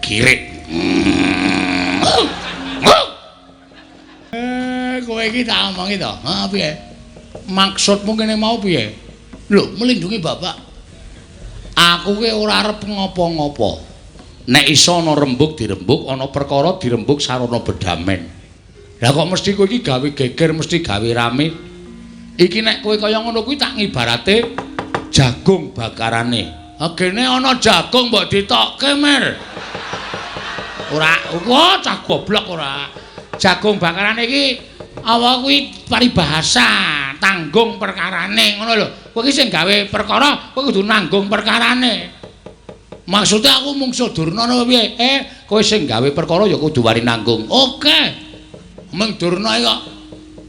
Kirik. Kowe iki tak omongi to. Ha piye? Maksudmu kene mau piye? Lho, melindungi bapak. Aku ki ora arep ngopo-ngopo. Nek iso ana rembug dirembug, ana perkara dirembug sarana bedamen. Lah kok mesti kowe iki gawe geger, mesti gawe rame. Iki nek kowe kaya ngono kuwi tak ngibarate jagung bakarane. Agene ana jagung mbok ditokke, Mer. Ora, kok cah goblok ora. Jagung bakarane iki apa kuwi paribahasa, tanggung perkarane ngono lho. Kowe iki sing gawe perkara, kowe kudu nanggung perkarane. Maksudnya aku mungsuh Durna apa piye? Kowe sing gawe perkara ya kudu wani nanggung. Oke. Meng Durna iki kok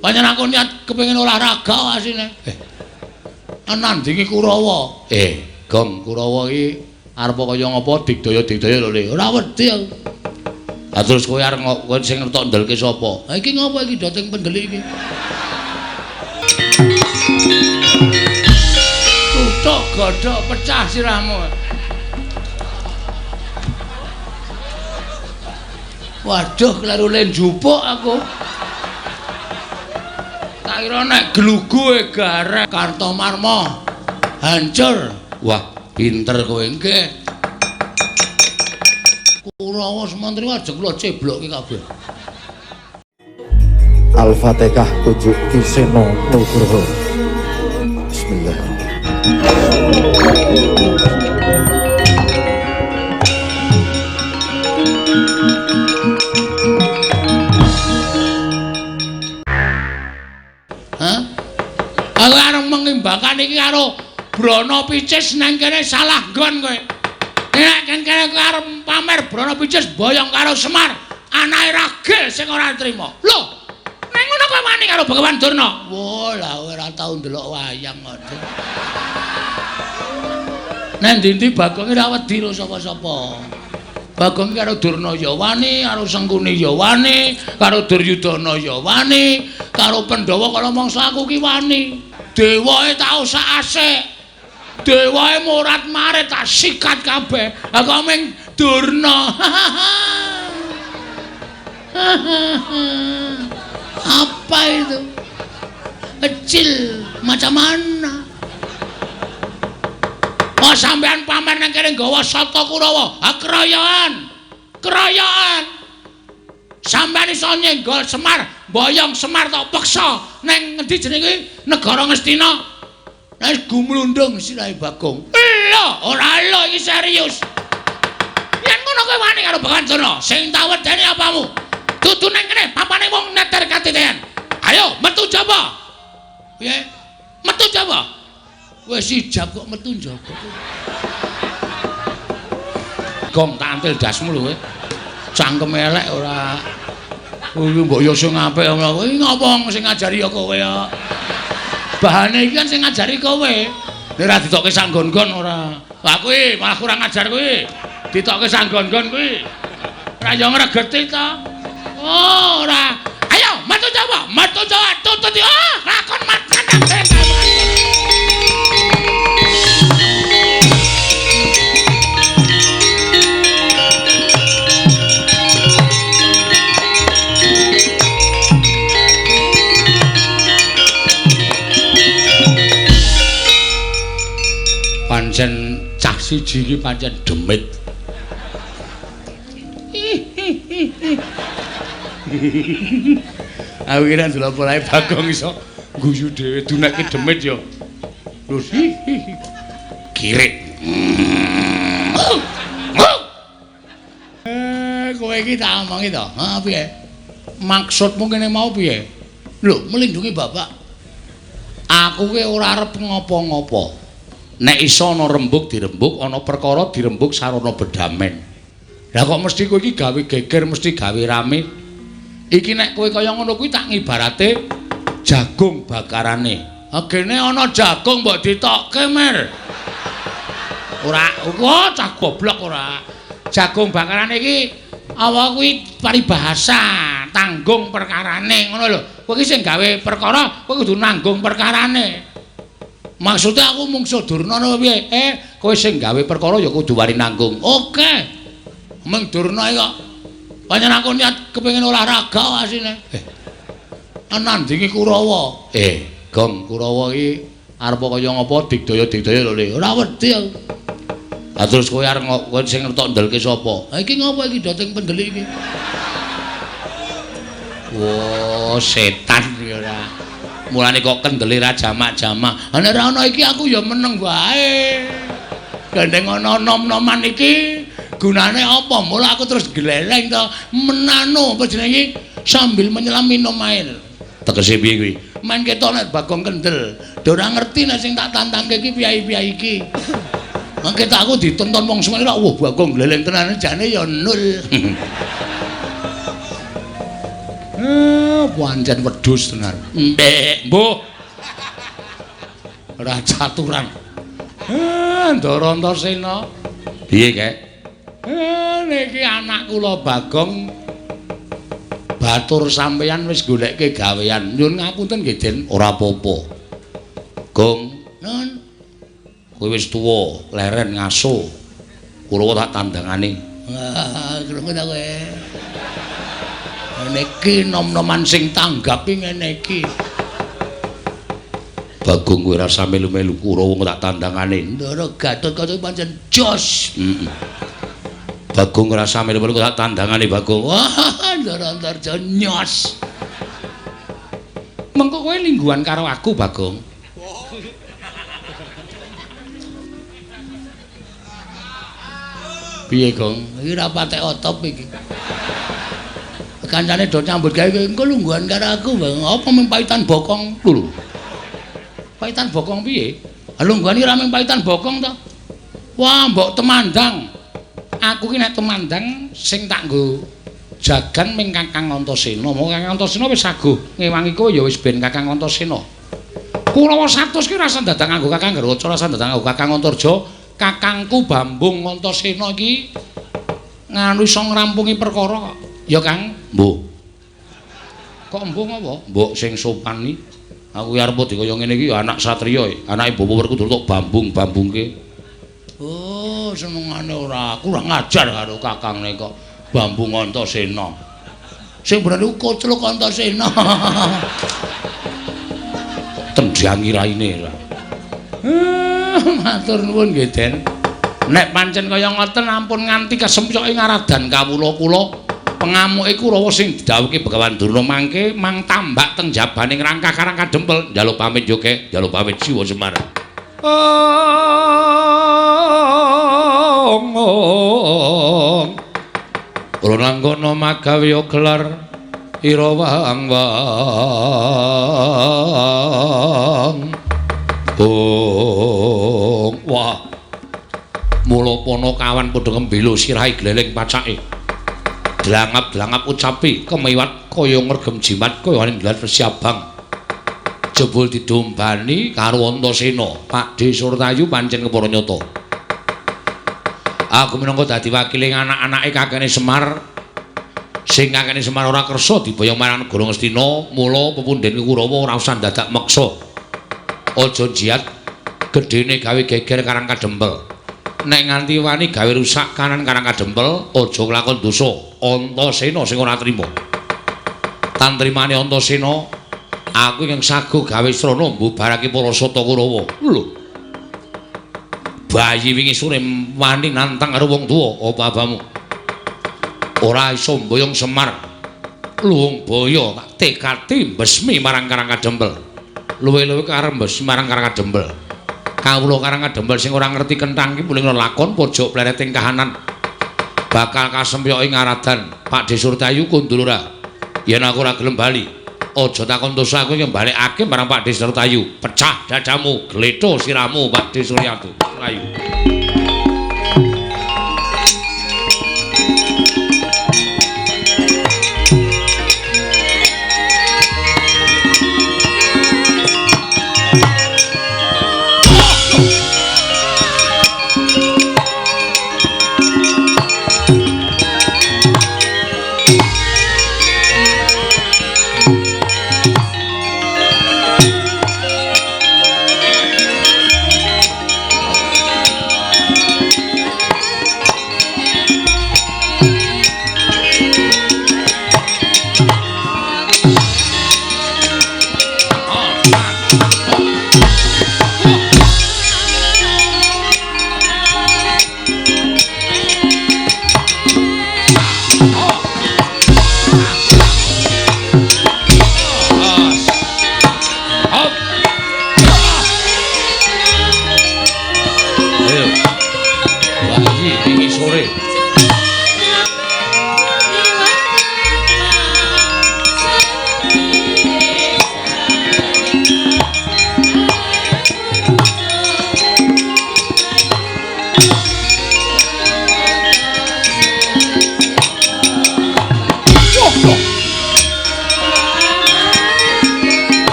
pancen aku niat kepengin olahraga asine. Nandingi Kurawa. Gong Kurawa iki arep kaya ngapa digdaya-digdaya lho Le. Ora wedi aku. Lah terus kowe arep kowe sing ngetok ndelke sapa? Ha iki ngapa iki doteng pendelik iki? Tutuk godhok pecah sirahmu. Waduh, kleru le njupuk aku. Tak kira nek glugu e gareng Kartomarma hancur. Wah, pinter kowe nggih. Kurawa Sumantri ajeng kula ceblokke kabeh. Al-Fatihah kunjuk Ki Seno Nugroho. Bismillahirrahmanirrahim. Hah? Aku arep mengimbakan iki karo Brana Picis nang kene salah nggon kowe. Nek kene kowe arep pamer Brana Picis boyong karo Semar, anake ragil sing ora trima. Lho, nek ngono kowe wani karo Begawan Durna? Wah, lah ora tau ndelok wayang kok. Nek ndi-ndi Bagong ora wedi karo sapa-sapa. Bagong karo Durna ya wani, karo Sengkuni ya wani, karo Duryudana ya wani, karo Pandhawa kala mangsa aku ki wani. Dewae tau sak asik. Dewae morat-marit tak sikat kabeh. Lah kok ming Durna. Apa itu? Kecil macam mana? Oh, sampean pamer nang kene nggawa sata Kurawa. Ha keroyokan. Keroyokan. Sampean iso nyenggol Semar, boyong Semar tok peksa nang ngendi jenenge kuwi? Negara Ngastina. Wis gumlundung sirahe Bagong. Lho, ora lho iki serius. Yen ngono kowe wani karo Begawan Durna, sing tak wedeni apamu? Dudu nang kene papane wong neter katiten. Ayo metu jaba. Piye? Metu jaba. Wis ijab kok metu njaba. Gong tak antil dasmu lho kowe. Cangkem elek ora. Kuwi mbok yo sing apik ngono. Kuwi ngopo sing ngajari ya kowe ya. Bahane iki kan sing ngajari kowe. Nek ora ditokke sanggon-gon ora. Lah kuwi malah kurang ajar kuwi. Ditokke sanggon-gon kuwi. Ora yo ngregeti ta. Oh, ora. Ayo metu jaba, metu jaba tutut yo. Lakon makan kabeh. Pancen cah siji iki pancen demit. Aku kira ndelok polahe Bagong iso guyu dhewe dunekke demit ya. Terus kirik. Kowe iki tak omongi to. Ha piye? Maksudmu kene mau piye? Lho, melindungi bapak. Aku ki ora arep ngopo-ngopo. Nek iso ana rembug dirembug, ana perkara dirembug sarana bedamen. Lah kok mesti kowe iki gawe geger, mesti gawe rame. Iki nek kowe kaya ngono kuwi tak ngibarate jagung bakarane. Agene ana jagung mbok ditokke, Mer. Ora, kok cah goblok ora. Jagung bakarane iki apa kuwi paribahasa, tanggung perkarane ngono lho. Kowe iki sing gawe perkara, kowe kudu nanggung perkarane. Maksudnya aku mungsuh Durna apa piye? Kowe sing gawe perkara ya kudu wani nanggung. Oke. Meng Durna iki kok. Pancen aku niat kepengin olahraga asine. Nandingi Kurawa. Gong Kurawa iki arep kaya ngapa digdaya-digdaya lho Le. Ora wedi aku. Lah terus kowe arep kowe sing ngertok ndelke sapa? Ha iki ngapa iki doting pendelik iki? Wah, setan iki ora. Mulane kok kendele ra jamak-jamak. Ha nek ora ana iki aku ya meneng wae. Gandeng ana nom-noman iki gunane apa? Mula aku terus gleleng to menano apa jenenge sambil menyelam minum air. Tegese piye kuwi? Men ketok nek Bagong kendel. Do ora ngerti nek sing tak tantangke iki piyai-piyai iki. Mangke tak aku ditonton wong semene ora wah Bagong gleleng tenan jane ya nul. Pancen wedhus tenan. Mbek, mbuh. Ora caturan. Ndara Antasena. Piye, Kek? Niki anak kula Bagong batur sampeyan wis goleke gawean. Nyuwun ngapunten nggih, Den. Ora apa-apa. Gong, nun. Kowe wis tuwa, leren ngaso. Kula tak tandangane. Krungu ta kowe? Ngene iki nom-noman sing tanggapi ngene iki. Bagong kowe rasa melu-melu Kurawa tak tandangane. Ndara Gatotkaca pancen jos. Heeh. Bagong rasa melu-melu tak tandangane Bagong. Wah, Ndara Antarja nyos. Mengko kowe lingguhan karo aku, Bagong. Piye, Gong? Iki ora patek otop iki. Kancane do nyambut gawe engko lungguhan karo aku, Bang. Apa mung paitan bokong lho. Paitan bokong piye? Ha lungguhan iki ora mung paitan bokong to. Wah, mbok temandang. Aku ki nek temandang sing tak nggo jagan ming Kakang Antasena. Monggo Kakang Antasena wis saguh ngewangi kowe ya wis ben Kakang Antasena. Kurawa 100 ki rasa dadak nganggo Kakang Garwaca, rasa dadak nganggo Kakang Antarja. Kakangku Bambung Antasena iki nganu iso ngrampungi perkara kok. Ya Kang, mbuh. Kok mbuh apa? Mbok sing sopan iki. Aku arep dikaya ngene iki ya anak satriya, anake Bapak Werkudara tok bambung-bambungke. Oh, senengane ora kurang ajar karo kakangne kok Bambung Antasena. Sing bener iku kocluk Antasena. Tendhangi raine ora. Matur nuwun nggih, Den. Nek pancen kaya ngoten ampun nganti kesempyoke ngaradan kawula kula. Pengamuke Kurawa sing didhawuhke Begawan Durna mangke mang tambak teng jabaning rangkah Karang Kadempel njaluk pamit yo Kek, njaluk pamit Siwa Semar. Ong. Ronanggono magawe gelar ira wang wang. Ong. Wah. Mula Panakawan padha ngembelo sirahe gleleng pacake. Dlangap-dlangap ucapi kemiwat kaya ngregem jimat kaya ngelat wesi abang. Jebul didombani karo Antasena. Pakdhe Surtayu pancen kepara nyata. Aku minangka dadi wakile anak-anake kakene Semar. Sing kakene Semar ora kersa diboyong marang negara Ngastina, mula pepundhen Kurawa ora usah dadak meksa. Aja jiat gedene gawe geger Karang Kadempel. Nek nganti wani gawe rusak kanan Karang Kadempel, aja nglakon dosa. Antasena sing ora trima. Tantrimane Antasena, aku ingkang saguh gawe srana mbubarake para sata Kurawa. Lho. Bayi wingi sore wani nantang karo wong tuwa, apa abamu? Ora iso mboyong Semar. Luwung boyo tak tekati mbesmi marang Karang Kadempel. Luwe-luwe karep mbesmi marang Karang Kadempel. Kawula Karang Kadempel sing ora ngerti kenthang iki muling lakon pojok plereting kahanan. Bakal kasempyoke ngaradan Pakdhe Surtayu kundul ora. Yen aku ora gelem bali, aja takon dosa aku yen balekake marang Pakdhe Surtayu. Pecah dadamu, gletho sirahmu Pakdhe Surtayu.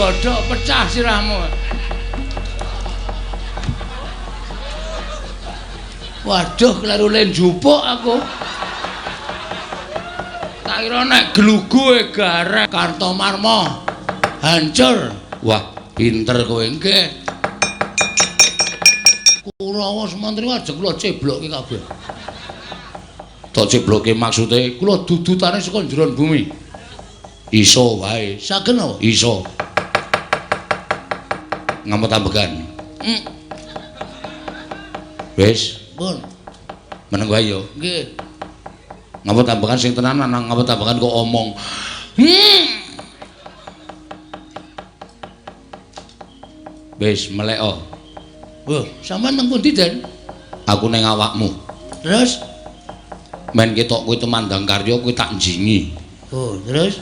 Godhok pecah sirahmu. Waduh, kleru le njupuk aku. Tak kira nek glugu e gareng Kartomarma hancur. Wah, pinter kowe nggih. Kurawa Sumantri ajeng kula ceblokke kabeh. Tak ceblokke maksude kula dudutane saka njeron bumi. Iso wae. Saged napa? Iso. Ngampet ambegan. Wis, pun. Meneng wae ya. Nggih. Ngampet ambegan sing tenanan, ngampet ambegan kok omong. Wis meleko. Wah, sampean nang pundi, Den? Aku ning awakmu. Terus men ketok kowe tumandang karya kowe tak njingi. Oh, terus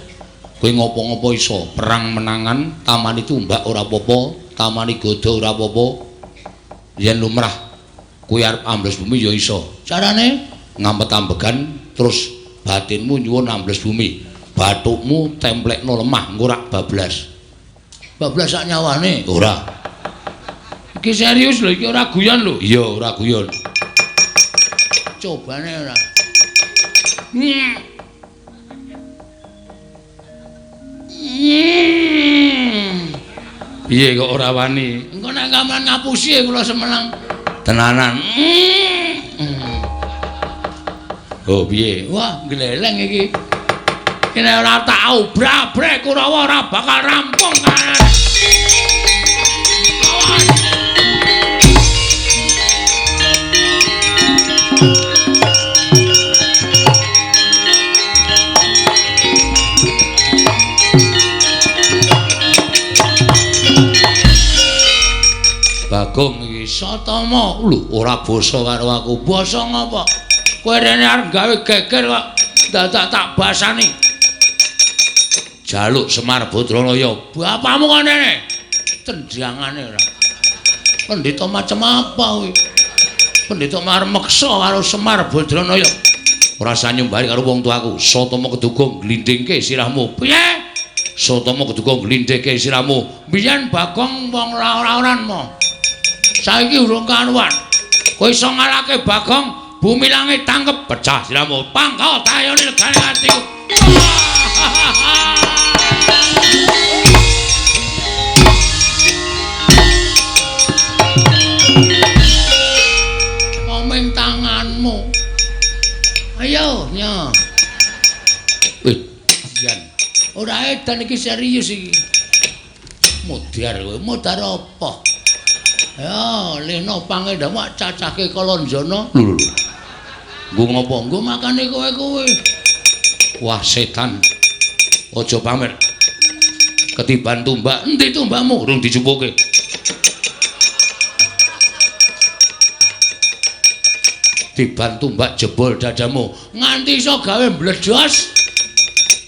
kowe ngopo-ngopo iso, perang menangan, tamani tumbak ora apa-apa, tamani godha ora apa-apa. Yen lumrah kowe arep ambles bumi ya iso. Carane ngampet ambegan terus batinmu nyuwun ambles bumi. Bathukmu templekno lemah engko rak bablas. Bablas sak nyawane? Ora. Iki serius lho, iki ora guyon lho. Iya, ora guyon. Cobane ora. Piye kok ora wani? Engko nek gamelan ngapusi kula semeneng. Tenanan. Oh, piye? Wah, gleleng iki. Kene ora tak obrak-abrek Kurawa ora bakal rampung kanan. Bagong iki Satama lho ora basa karo aku. Basa ngapa? Kowe rene arep gawe geger kok dadak tak basani. Jaluk Semar Badranaya. Bapakmu kok rene? Tendangane ora. Pendeta macam apa kowe? Pendeta arep meksa karo Semar Badranaya. Ora usah nyumbari karo wong tuaku. Satama keduga glindhingke sirahmu. Piye? Satama keduga glindhingke sirahmu. Biyen Bagong wong ora-oran mo. Saiki urung karuan. Kowe iso ngalahke Bagong, bumi langit tangkep pecah sirahmu. Pangkal tayone legane atiku. Omeng tanganmu. Ayo, nya. Wih, jan. Ora edan iki serius iki. Modar kowe, modar apa? Ya, leno pangendamu cacahke Kalanjana. Lho lho. Nggo ngopo? Nggo makane kowe-kowe. Wah, setan. Aja pamer. Ketiban tumbak. Endi tumbakmu? Urung dijupuke. Tiban tumbak jebol dadamu. Nganti iso gawe mbledos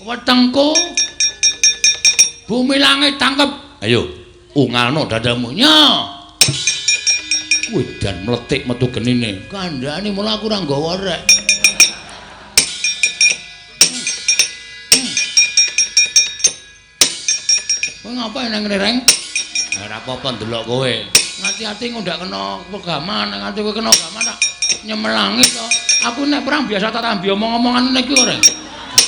wetengku. Bumi langit tangkep. Ayo, ungalno dadamu. Nya. Wih, dan meletik metu genine. Kandhane mula aku ora nggawa rek. Kowe ngapain nang ngene, Reng? Ora apa-apa ndelok kowe. Ngati-ati engko ndak kena pegaman, nek nganti kowe kena gaman tak nyemelangi to. Aku nek perang biasa tak tambi omong-omongan ngene iki kok, Reng.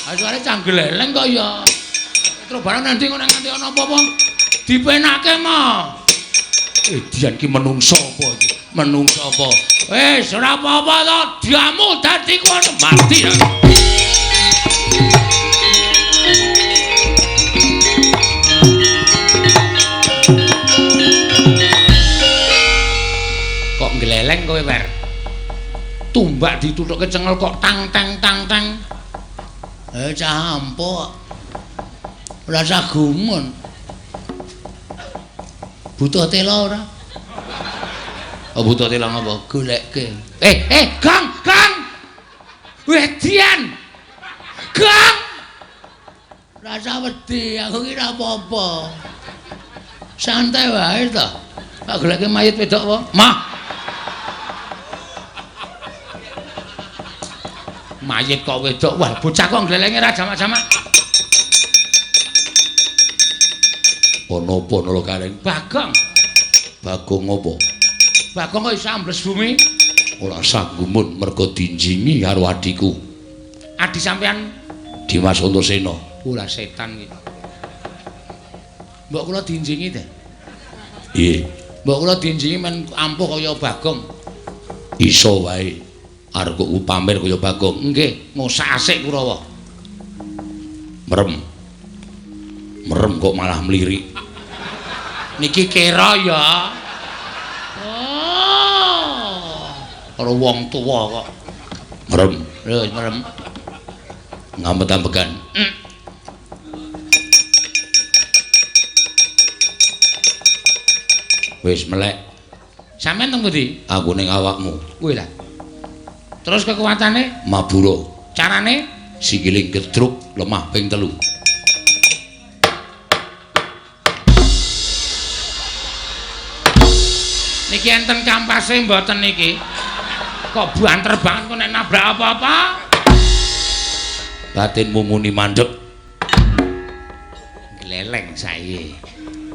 Ha suarane canggeleleng kok ya. Terus barang nanti engko nek nganti ana apa-apa dipenake mah. Dian ki menungso apa iki? Menungso apa? Wis ora apa-apa to, diamu dadi kono mati. Kok ngleleng kowe, Wer? Tumbak dituthuke cengel kok tang tang tang tang. Eh cah ampuk. Ora usah gumun. Butuh tela ora? Oh, butuh tela ngapa? Goleke. Eh, Gang, Gang. Wedian. Gang. Rasa wedi, aku ki ora apa-apa. Santai wae to. Tak goleke mayit wedok apa? Mah. Mayit kok wedok. Wah, bocah kok nglelenge ra jamak-jamak. Ana apa Nala Gareng? Bagong. Bagong apa? Bagong kok iso ambles bumi? Ora usah gumun mergo dinjingi karo adhiku. Adi sampean Dimas Antasena. Ora setan iki. Mbok kula dinjingi ta? Piye? Mbok kula dinjingi men ampuh kaya Bagong. Iso wae. Arep kok pamer kaya Bagong. Nggih, ngosak asik Kurawa. Merem. Merem kok malah mlirik. Niki kira ya. Oh. Karo wong tuwa kok. Merem. Lho, merem. Ngamet-ambekan. Wis melek. Sampeyan teng pundi? Aku ning awakmu. Kuwi lah. Terus kekuatane? Mabura. Carane? Sikile gedruk lemah ping 3. Niki enten kampase mboten niki? Kok banter banget kok nek nabrak apa-apa? Batinmu muni mandek. Gleleng sae.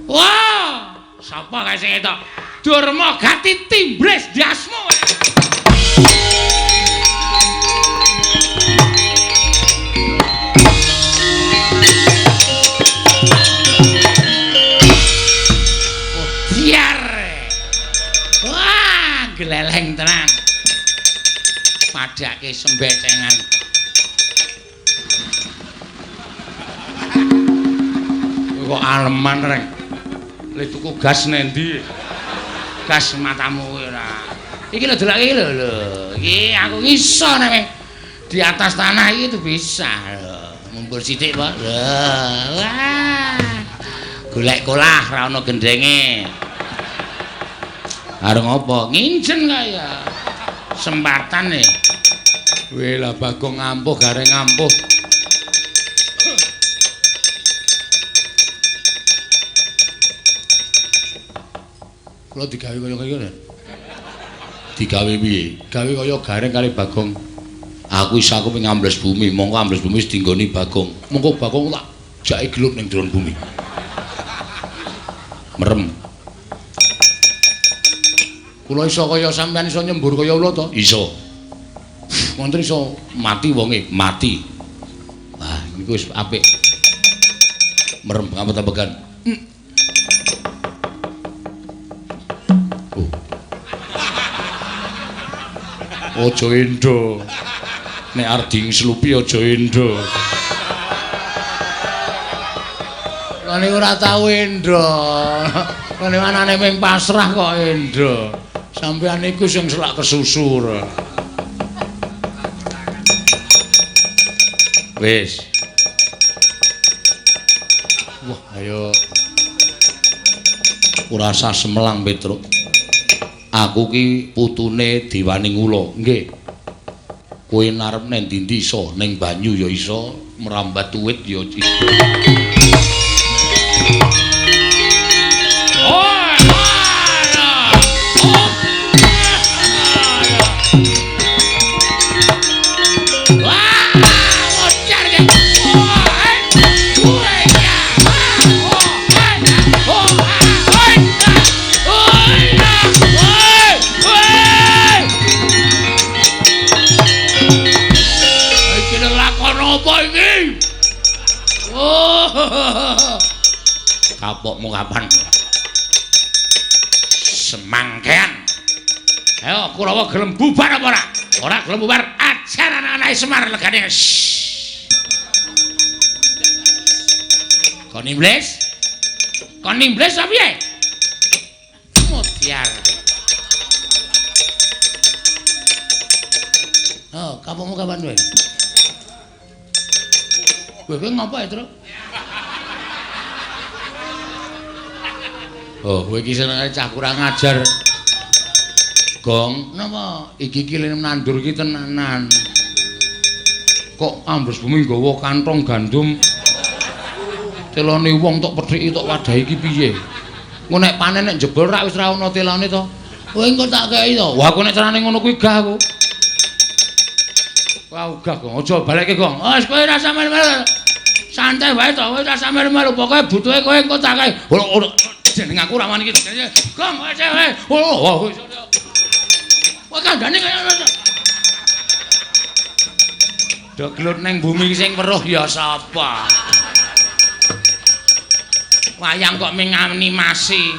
Wah, sapa kae sing etok? Durma gati timbres ndasmu. Biar. Wah, gleleng tenan. Padake sembecengan. Kok aleman reng. Le tuku gas nendi? Gas matamu kuwi ora. Iki lho delok iki lho lho. Iki aku iso nek di atas tanah iki tuh bisa lho. Mumpur sithik, Pak. Lho. Wah. Golek kolah ra ono gendenge. Arep ngopo? Nginjen kaya. Sempatan e. Weh lah Bagong ampuh Gareng ampuh. Kula digawe kaya ngene. Digawe piye? Gawe kaya Gareng kali Bagong. Aku iso aku ping ambles bumi, mongko ambles bumi wis dinggoni Bagong. Mongko Bagong tak jake gelut ning jero bumi. Merem. Kula iso kaya sampean iso nyembur kaya ula to? Iso. Wonten iso mati wonge, mati. Wah, niku wis apik. Merem ngamet-amegan. Oh. Aja endo. Nek arep dingslupi aja endo. Lha niku ora tau endo. Lha niku anane ming pasrah kok endo. Sampeyan niku sing selak kesusur. Wis. Wah, ayo. Ora usah semelang, Petruk. Aku ki putune Dewaning Ula. Nggih. Kowe arep nang ndi-ndi iso, ning banyu ya iso, merambat uwit ya iso. Kapokmu kapan? Semangkean. Ayo Kurawa gelem bubar apa ora? Ora gelem bubar, ajar anak-anake Semar legane. Kon iblis? Kon iblis apa piye? Mutiar. Oh, kapokmu kapan kowe? Kowe ngopo ya, Truk? Oh, kowe iki senengane cah kurang ajar. Gong, napa? Iki iki lene nandur iki tenanan. Kok ambles bumi nggawa kantong gandum. Telone wong tok pedhiki tok wadahi iki piye? Engko nek panen nek jebol rak wis ra ono telone to. Kowe engko tak kei to. Wah, aku nek carane ngono kuwi gah aku. Wah, ogah, Gong. Aja balekke, Gong. Wis kowe ora sampeyan. Santai wae to, kowe tak sampe melu pokoke butuhe kowe engko tak kae. Ora jeneng aku ora wani iki. Gong kowe kowe. Oh, kowe kandhane kaya ngono. Do gelut nang bumi sing weruh ya sapa? Wayang kok ming animasi.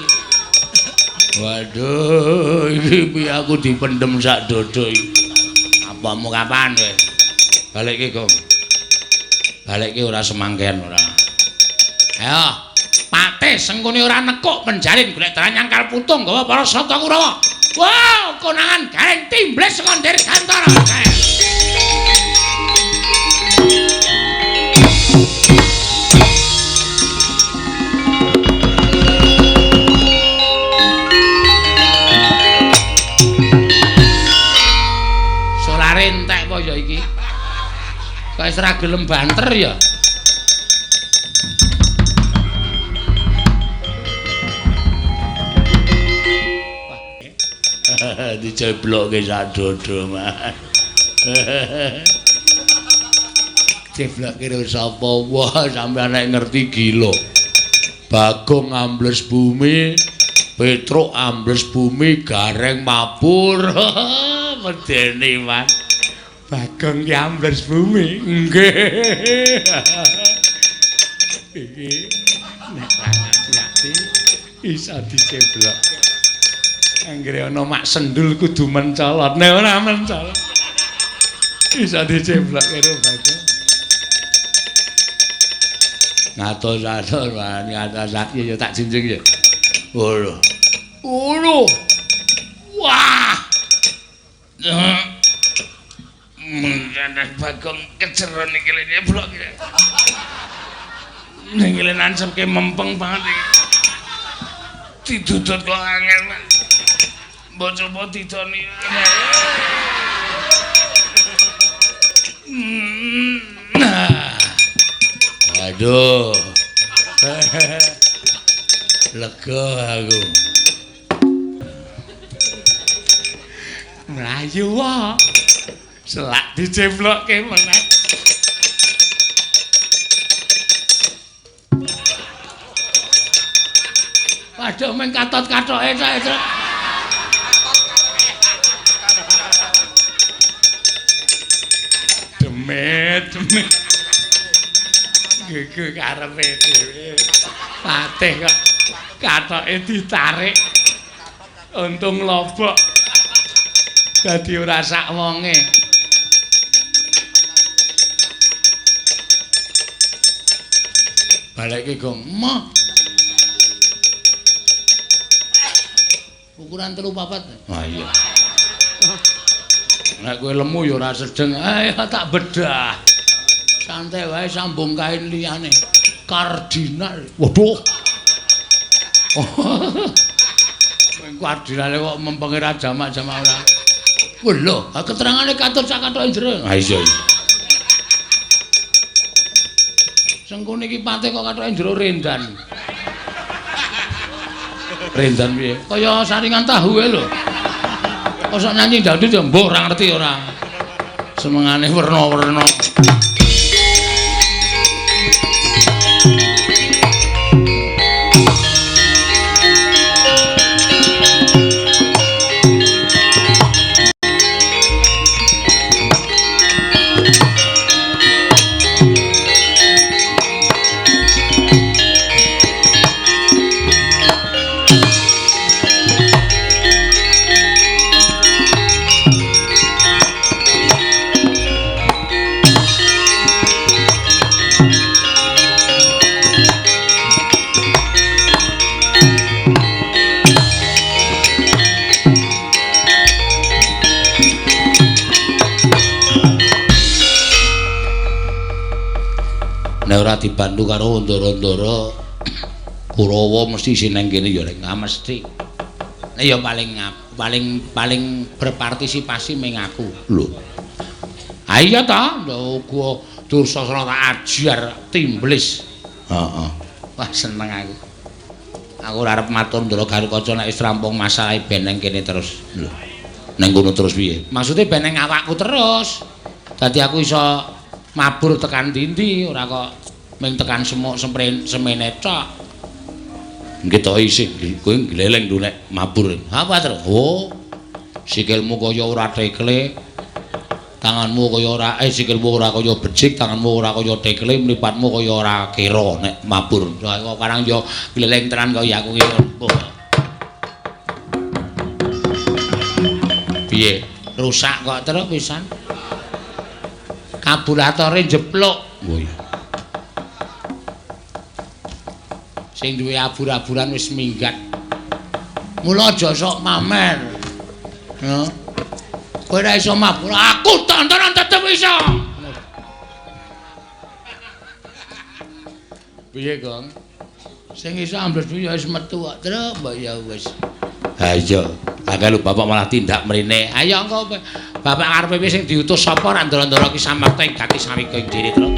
Waduh, iki piye aku dipendhem sak dodo iki. Apamu kapan kowe? Balikke, Gong. Balikke ora semangken ora. Ayo, Patih Sengkuni ora nekuk penjalin golek dalan nyangkal putung gawa para Sata Kurawa. Wow, konangan gareng timblis saka Dirgantara. Solare entek apa ya iki? Kok wis ora gelem banter ya? Diceblokke sak dodo, Mas. Ceblokke karo sapa wae sampeyan nek ngerti gila. Bagong ambles bumi, Petruk ambles bumi, Gareng mabur. Medeni, Mas. Bagong ki ambles bumi. Nggih. Iki nek ati-ati iso diceblokke. Anggere ana mak sendul kudu mencolot. Nek ora mencolot iso diceblok karo Bagong. Ngatos-atos, ngatos ya tak junjung ya. Ngono. Ngono. Wah. Mengkene Bagong keceron iki nyeblok iki. Ning kene nancepke mempeng banget iki. Didudut kok angel, Mas. Mbok coba didoni. Aduh. Lega aku. Mlayu wae. Selak diceblokke meneh. Waduh meng katot-katoke cak. Demit, demit. Geger karepe dhewe. Patih kok katoke ditarik. Untung lobok. Dadi ora sak wonge. Balekke Gong. Moh. Ukuran 3 4. Ah iya. Nek kowe lemu ya ora sedeng. Ayo tak bedah. Santai wae sambung kain liyane. Kardinal. Waduh. Kardinale kok mempenge ra jamak-jamak ora. Wah lho, keterangane katut sak kathoke jero. Ha iya. Sengkuni iki patih kok kathoke jero rendan. Rendan piye? Kaya saringan tahu ae lho. Kosok nyanyi dangdut ya mbuh ora ngerti ora. Senengane werna-werna. Nek ora dibantu karo ndara-ndara Kurawa mesti isih nang kene ya rek mesti. Nek ya paling berpartisipasi ming aku. Lho. Ha iya ta, lho gua Dursasana tak ajar timblis. Heeh. Wah seneng aku. Aku ora arep matur ndara Garukaca nek wis rampung masalahe ben nang kene terus. Lho. Nang kono terus piye? Maksude ben nang awakku terus. Dadi aku iso mabur tekan dindi ora kok Ming tekan semok semene tok. Nggih isih kowe gleleng lho nek mabur. Apa, Tru? Oh. Sikilmu kaya ora tekle. Tanganmu kaya ora sikilmu ora kaya becik, tanganmu ora kaya tekle, mripatmu kaya ora kira nek mabur. Kok karang yo gleleng tenan kaya aku iki. Piye? Rusak kok terus pisan. Karburatore jeplok. Oh iya. Sing duwe abur-aburan wis minggat. Mula aja sok mamer. Ha. Kowe ora iso mabur, aku tontonan tetep iso. Piye, Gong? Sing iso ambles ya wis metu kok, Truk, mbok ya wis. Ha iya, akeh lho bapak malah tindak mrene. Ayo engko bapak karepe piye sing diutus sapa ora ndara-ndara ki samarta ing gati sawika ing dhewe, Truk.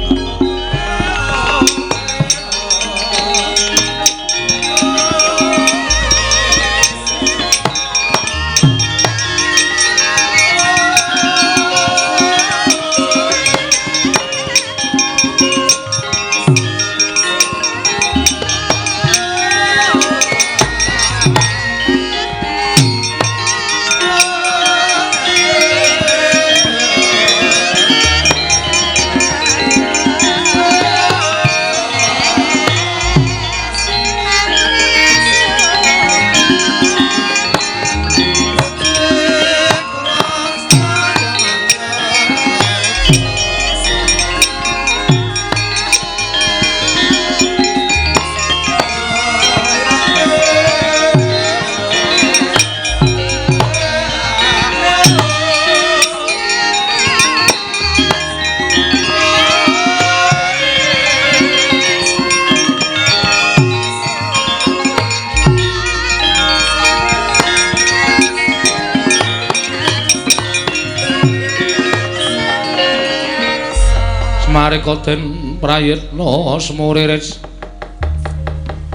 Marika den prayitna semuriris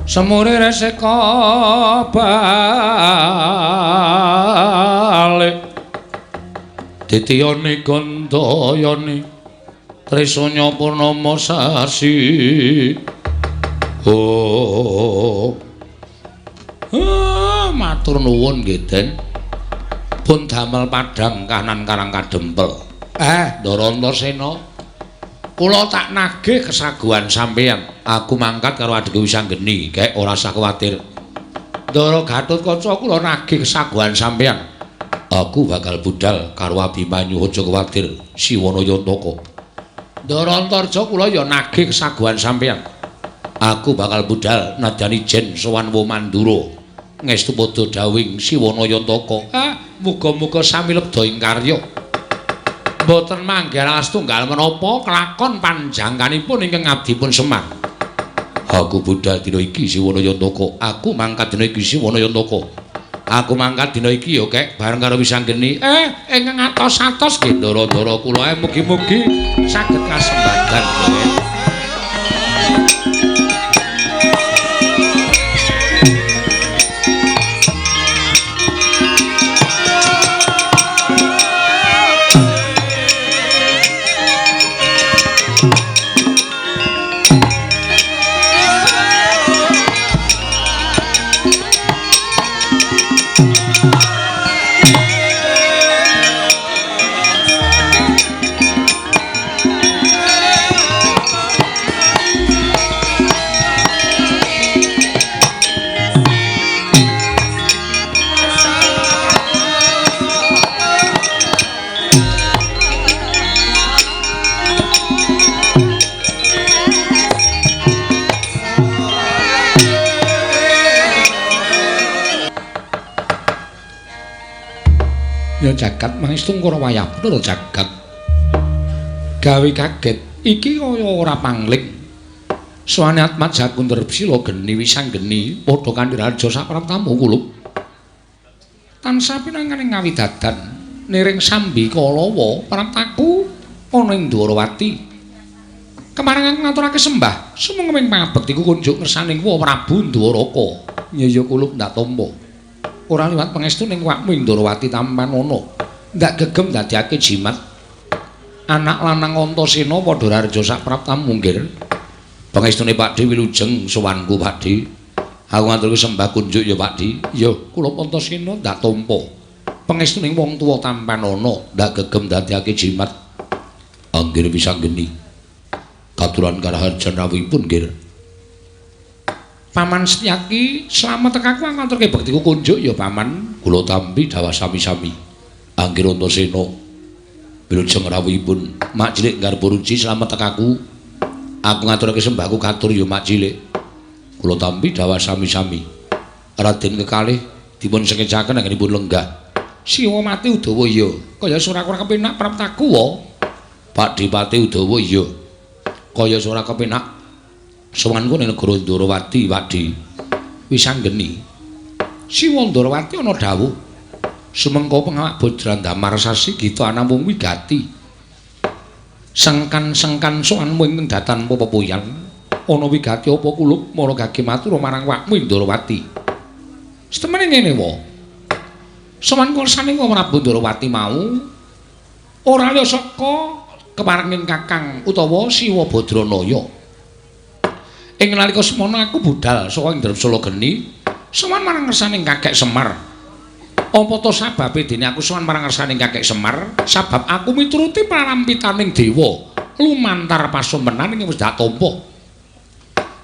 semuriris eka balik ditiyani gandayani trisanya purnama sasi. Oh, matur nuwun nggih Den, pun damel padhang kanan karang kadempel. Ndara Antasena, kula tak nagih kesaguhan sampeyan. Aku mangkat karo adhiku Wisanggeni, gek ora usah kuwatir. Ndara Gatotkaca kula nagih kesaguhan sampeyan. Aku bakal budal karo Abimanyu, aja kuwatir, Siwana Yantaka. Ndara Antarja kula ya nagih kesaguhan sampeyan. Aku bakal budal nadyan ijen sowan Womandura. Ngestu padha dawing Siwana Yantaka. Muga-muga sami lebda ing karya. Mboten manggih astunggal menapa kelakon panjangkanipun ingkang abdipun Semar. Aku budal dina iki Siwana Yantaka. Aku mangkat dina iki Siwana Yantaka. Aku mangkat dina iki ya kek bareng karo Wisanggeni. Ingkang atos-atos nggih ndara-ndara kula mugi-mugi saged kasembadan. Ya jagat mangestungkara wayah bener jagat. Gawe kaget iki kaya ora pangling. Suwane Atmaja Kunterbsila geni Wisanggeni padha kanthi raja sapraptamu kulup. Tansah pinanganing ngawidadan niring sambi kalawa praptaku ana ing Dwarawati. Kemarengan ngaturake sembah sumenging pangabektiku kunjuk ngersaning Wa Prabu Ndwaraka. Ya ya kulup ndak tampa. Ora liwat pangestu ning wakmu ing Dwarawati tampanana. Ndak gegem dadekake jimat. Anak lanang Antasena padha raja sapraptamu nggir. Pangestune Pakdhe wilujeng sowanku Pakdhe. Aku ngaturke sembah kunjuk ya Pakdhe. Ya kula Antasena ndak tampa. Pangestune wong tuwa tampanana ndak gegem dadekake jimat. Anggir wisanggeni. Katuran karaharjan rawuhipun nggih. Paman Setyaki slamet tekaku ngaturke bektiku kunjuk ya Paman. Kula tampi dhawah sami-sami. Anggir Antasena wilujeng rawuhipun. Mak Cilik Garba Ruci slamet tekaku. Aku ngaturake sembahku katur ya Mak Cilik. Kula tampi dhawah sami-sami. Raden kekalih dipun sekecaken anggenipun lenggah. Siwa mati Udawa ya. Kaya ora ora kepenak praptaku wa. Pakdhe Pati Udawa ya. Kaya ora kepenak sowanku ning negara Ndorowati, Pakdhe. Wis anggeni. Siwa Ndorowati ana dawuh. Sumengko pengawak Bajrandamar sasi gita anamung wigati. Sengkan-sengkan sowanmu ing datan pepepuyan ana wigati apa kulup mara gage matur marang wakmu Ndorowati. Setemene ngene wa. Sowan kersane Prabu Ndorowati mau ora liya saka keparenging Kakang utawa Siwa Badranaya. Ing nalika semono aku budal saka ing Dremsala Geni sowan marang ngersaning Kakek Semar. Apa to sababe dene aku sowan marang ngersaning Kakek Semar? Sabab aku mituruti parampitaning dewa lumantar pasumenan ing wis dak tampa.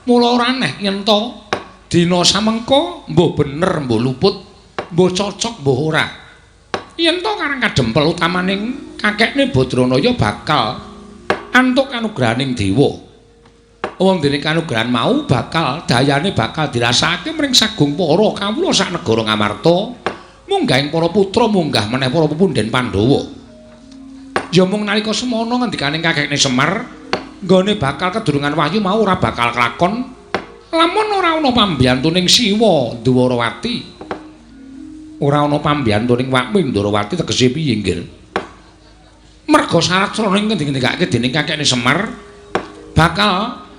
Mula ora aneh yen to dina samengko mbuh bener mbuh luput, mbuh cocok mbuh ora. Yen to Karang Kadempel utamaning kakekne Badranaya bakal antuk kanugrahaning dewa. Wong dene kanugrahan mau bakal dayane bakal dirasakake mring sagung para kawula sak negara Ngamarta. Munggahing para putra munggah meneh para pepundhen Pandhawa. Ya mung nalika semono ngendikaning kakekne Semar, nggone bakal kedurungan wahyu mau ora bakal kelakon lamun ora ana pambiyantuning Siwa Ndwarawati. Ora ana pambiyantuning wakmu Ndwarawati tegese piye nggih? Merga syarat srana ing ngendikake dening kakekne Semar bakal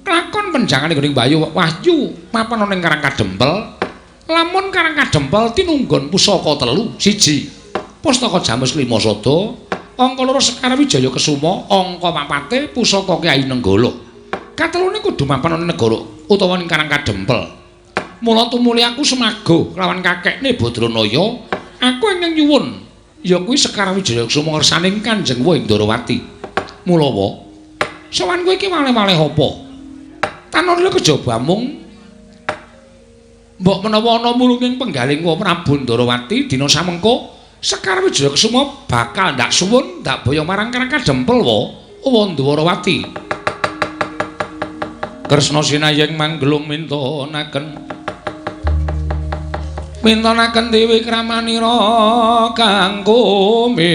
kelakon penjangane gone wahyu mapan ana ing Karang Kadempel. Lamun Karang Kadempel tinunggon pusaka telu, siji Pustaka Jamus Lima Sada, angka loro Sekar Wijaya Kesuma, angka papate pusaka Kyai Nenggala. Katelune kudu mapan ana negara utawa ning Karang Kadempel. Mula tumuli aku semago lawan kakekne Badranaya, aku ingkang nyuwun ya kuwi Sekar Wijaya Kesuma ngersaning Kanjeng Ndorowati. Mula wa sowanku iki waleh-waleh apa? Tanurle kejaba mung mbok menawa ana mulunging penggaling wa Prabu Ndorowati dina samengko Sekar Wijaya Kesuma bakal ndak suwun ndak boyong marang Karang Kadempel wa Ndorowati. Kresna sinayeng manggelung mintonaken dewi kramanira kang kumitir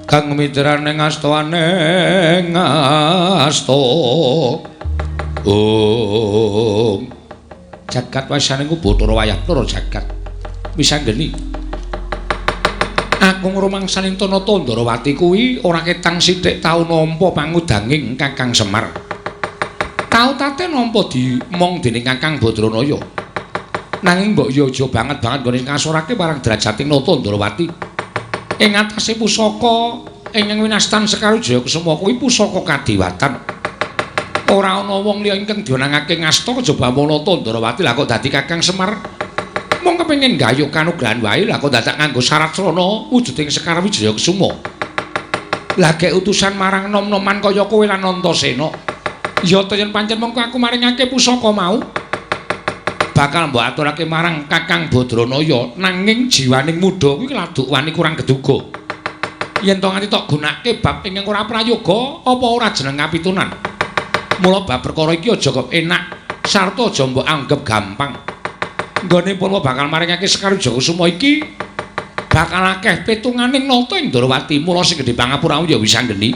kang mitrane ngastawane ngasta. Om jagat wasaning Bathara wayah Bathara jagat wis anggeni. Aku ngrumangsani Tanata Ndorowati kuwi ora ketang sithik tau nampa pangudanging Kakang Semar. Tau tate nampa dimong dening Kakang Badranaya. Nanging mbok ya aja banget-banget nggone ngasorake marang derajating Nata Ndorowati. Ing atase pusaka ingkang winastan Sekar Wijaya Kesuma kuwi pusaka kadewatan. Ora ana wong liya ingkang diwenangake ngasta kejaba Nata Ndorowati lah kok dadi Kakang Semar. Mung kepengin gayuh kanugrahan wae lah kok dadak nganggo syarat srana wujuding Sekar Wijaya Kesuma. Lah gek utusan marang nom-noman kaya kowe lan Antasena. Ya ta yen pancen mengko aku maringake pusaka mau bakal mbok aturake marang Kakang Badranaya, nanging jiwaning muda kuwi laduk wani kurang geduga. Yen to nganti tok gunake bab ingkang ora prayoga apa ora jeneng kapitunan. Mula bab perkara iki aja kok enak sarta aja mbok anggep gampang. Nggone purwa bakal maringake Sekar Wijaya Kesuma iki bakal akeh pitunganing nata ing Ndorowati. Mula sing gedhe pangapuramu ya wis anggeni.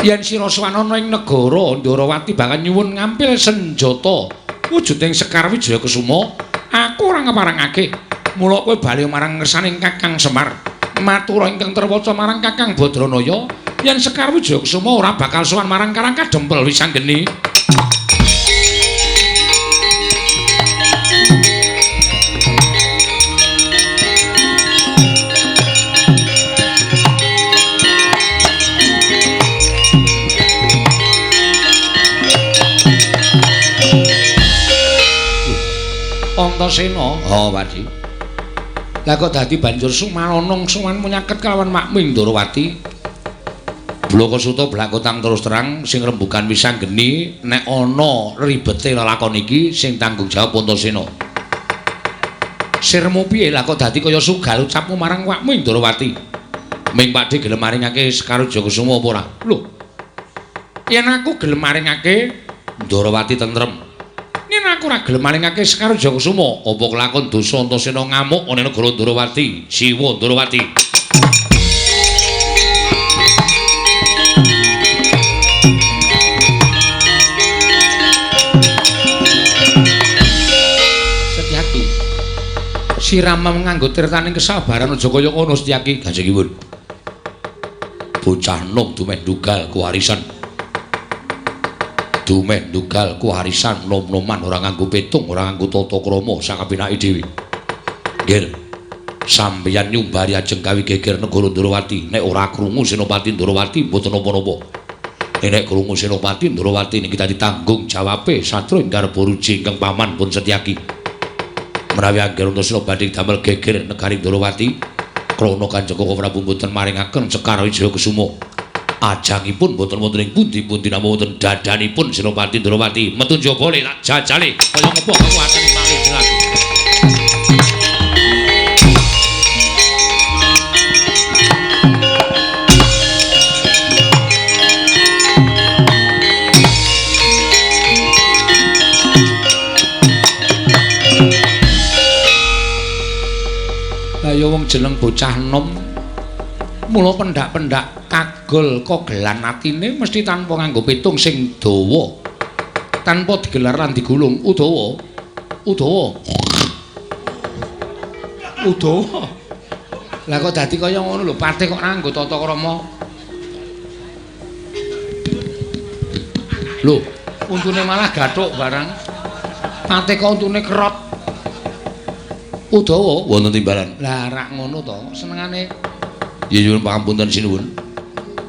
Yen sira sowan ana ing negara Ndorowati bakal nyuwun ngampil senjata wujuding Sekar Wijaya Kesuma, aku ora ngeparengake. Mula kowe bali marang ngersaning Kakang Semar. Matur ingkang terwaca marang Kakang Badranaya yen Sekar Wijaya Kesuma ora bakal sowan marang Karang Kadempel wis anggeni. Antasena. Oh, Pakdi. Lah kok dadi banjur sumanonong suman munyaket kelawan Makmu Ndorowati. Blakasuta blakotang terus terang sing rembugan wisanggeni nek ana ribete lelakon iki sing tanggung jawab Antasena. Sirmu piye lah kok dadi kaya sugal ucapmu marang Wakmu Ndorowati? Ming Pakdi gelem maringake Sekar Wijayakusuma apa ora? Lho. Yen aku gelem maringake Ndorowati tentrem. Yen aku ora gelem maringake Sekar Wijayakusuma, apa kelakon dosa Antasena ngamuk ana negara Ndorowati, Siwa Ndorowati. Sirama nganggo tirtaning kesabaran aja kaya ngono Setyaki. Kanjengipun. Bocah nom dumeh ndugal kuwarisan. Dumeh ndugal kuwarisan nom-noman ora nganggo petung, ora nganggo tata krama sakapenake dhewe. Nggih. Sampeyan nyumbari ajeng gawe geger negara Ndorowati. Nek ora krungu Senopati Ndorowati mboten napa-napa. Nek krungu Senopati Ndorowati niki dadi tanggung jawabe satru ing garba ruji ingkang paman pun Setyaki. Menawi angger Antasena badhe damel geger negari Ndorowati, krana Kanjeng Koko Prabu mboten maringaken Sekar Wijayakusuma. Ajangipun mboten wonten ing pundi-pundi namung wonten dadanipun Senopati Ndorowati. Metu njaba le tak jajale kaya ngapa kekuatane malih jelas. Kaya wong jeneng bocah nom mula pendak-pendak kagol kogelan atine mesti tanpa nganggo pitung sing dawa, tanpa digelar lan digulung. Udawa, udawa, udawa. Lah kok dadi kaya ngono lho, patih kok nganggo tata krama. Lho, untune malah gathuk barang. Patih kok untune kerot. Udawa wonten timbalan. Lah rak ngono to, senengane. Ya nyuwun pangapunten sinuwun.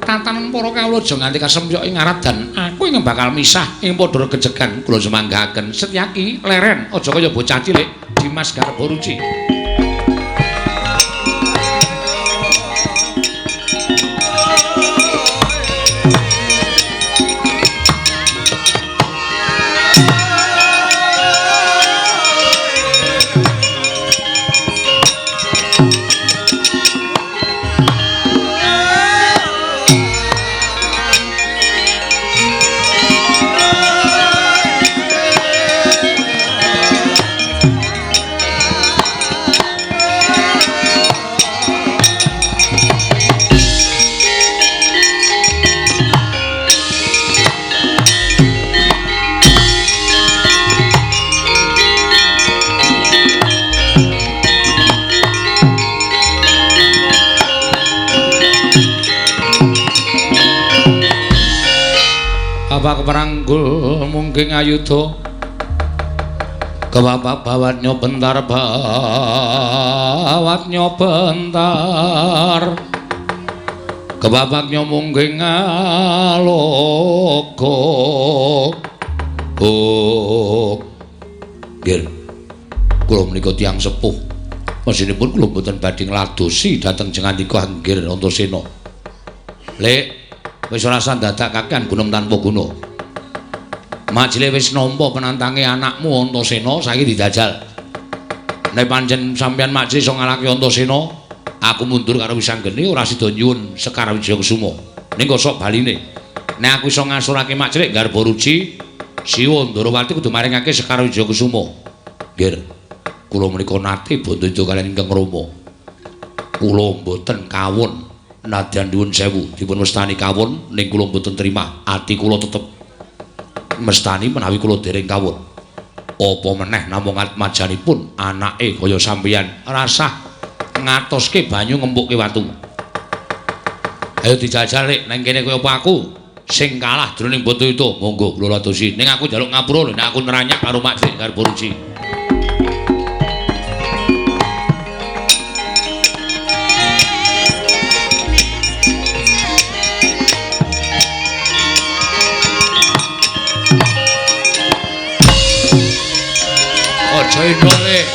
Tatanan para kawula aja nganti kasempyok ing arat dan aku ingkang bakal misah ing padha regejegan. Kula sumanggaken Setyaki leren aja kaya bocah cilik Dimas Garba Ruci. Bapak peranggul mungkin ayuda kebapak bawatnya bentar, bawatnya bentar, kebabaknya mungkin ngalogo. Oh, nggih, kula menika tiyang sepuh, mesinipun kula mboten badhe ngladosi dhateng jengandika Anggir Antasena. Lek wis ora usah dadak kakean gunem tanpa guna. Majile wis nampa penantange anakmu Antasena, saiki dijajal. Nek pancen sampeyan Makcil iso ngalahke Antasena, aku mundur karo Wisanggeni ora sida nyuwun Sekar Wijayakusuma. Ning kosok baline. Nek aku iso ngasurake Makcil garba ruci, Siwa Ndorowati kudu maringake Sekar Wijayakusuma. Nggih. Kula menika nate bandha kaliyan ingkang Rama. Kula mboten kawon. Nadyan nyuwun sewu dipun mestani kawon ning kula mboten terima. Ati kula tetep mestani menawi kula dereng kawon. Apa meneh namung atmajanipun anake kaya sampeyan rasah ngatoske banyu ngempukke watu. Ayo dijajal rek nang kene kaya apa aku sing kalah jroning Bantayuda. Monggo kula ladosi. Ning aku njaluk ngapura lho nek aku neranyak karo Makcik Garba Ruci. Aja indole.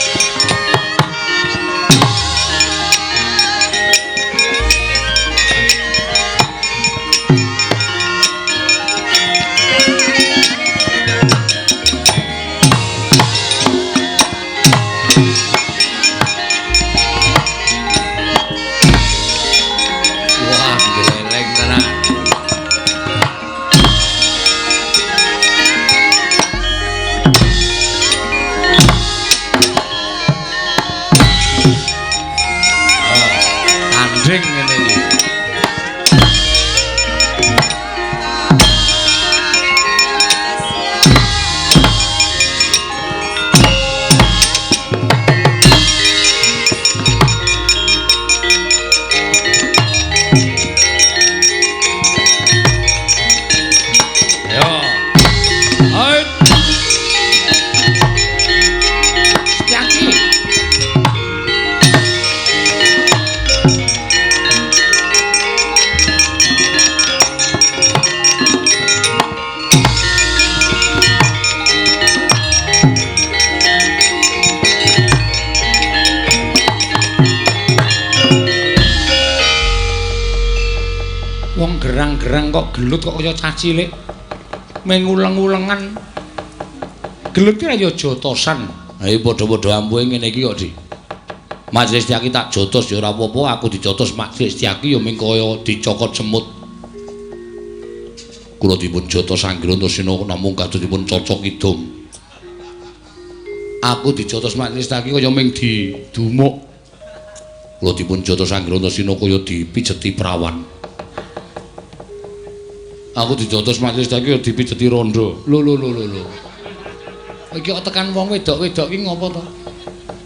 Gendhing ngene iki. Gerang-gerang kok gelut kok kaya cah cilik menguleng-ulengan. Gelut ki ya jotosan. Ha iki padha-padha ampuhe ngene iki kok, Dik. Majelis Setyaki tak jotos ya ora apa-apa, aku dijotos Majelis Setyaki ya ming kaya dicokot semut. Kula dipun jotos Angger Antasena namung kados dipun cocok kidung. Aku dijotos Majelis Setyaki kaya ming didumuk. Kula dipun jotos Angger Antasena kaya dipijeti prawan. Aku dijotos Majelis Setyaki ya dipijeti rondo. Lho lho lho lho. Iki kok tekan wong wedok-wedok iki ngopo to?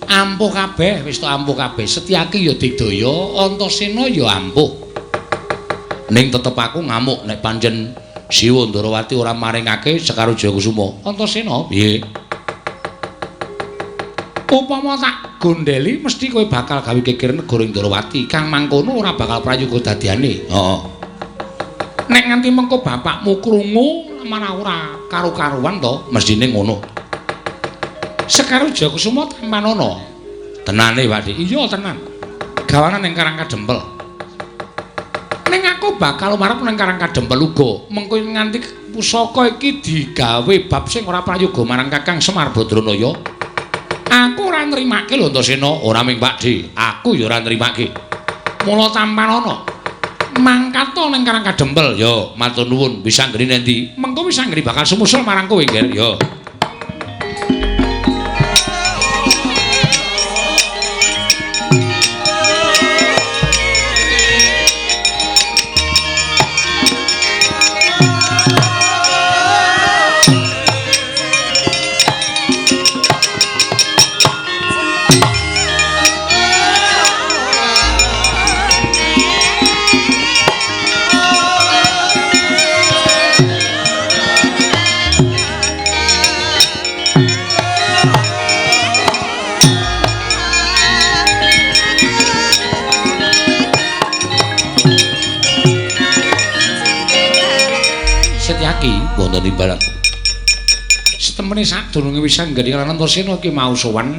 Ampuh kabeh, wis to ampuh kabeh. Setyaki ya digdaya, Antasena ya ampuh. Ning tetep aku ngamuk nek pancen Siwa Ndarawati ora maringake Sekar Wijayakusuma. Antasena, piye? Upama tak gondeli mesti kowe bakal gawe geger negara Ndarawati. Kang mangkono ora bakal prayoga dadiane. Heeh. Nek nganti mengko bapakmu krungu marah ora karo-karuan to, mestine ngono. Sekar Wijayakusuma tampanana. Tenane, Pak Dik. Iya, tenan. Gawanan ning Karang Kadempel. Ning aku bakal marep ning Karang Kadempel uga. Mengko nganti pusaka iki digawe bab sing ora prayoga marang Kakang Semar Badranaya. Aku ora nrimake lho Antasena, ora ming Pak Dik, aku ya ora nrimake. Mula tampanana. Mangkat to ning Karang Kadempel. Ya, matur nuwun. Wis anggere nendi? Mengko wis anggere bakal sumusul marang kowe, Nger. Ya. Wonten imbalan. Setemene sadurunge wis anggere lan Antasena iki mau sowan.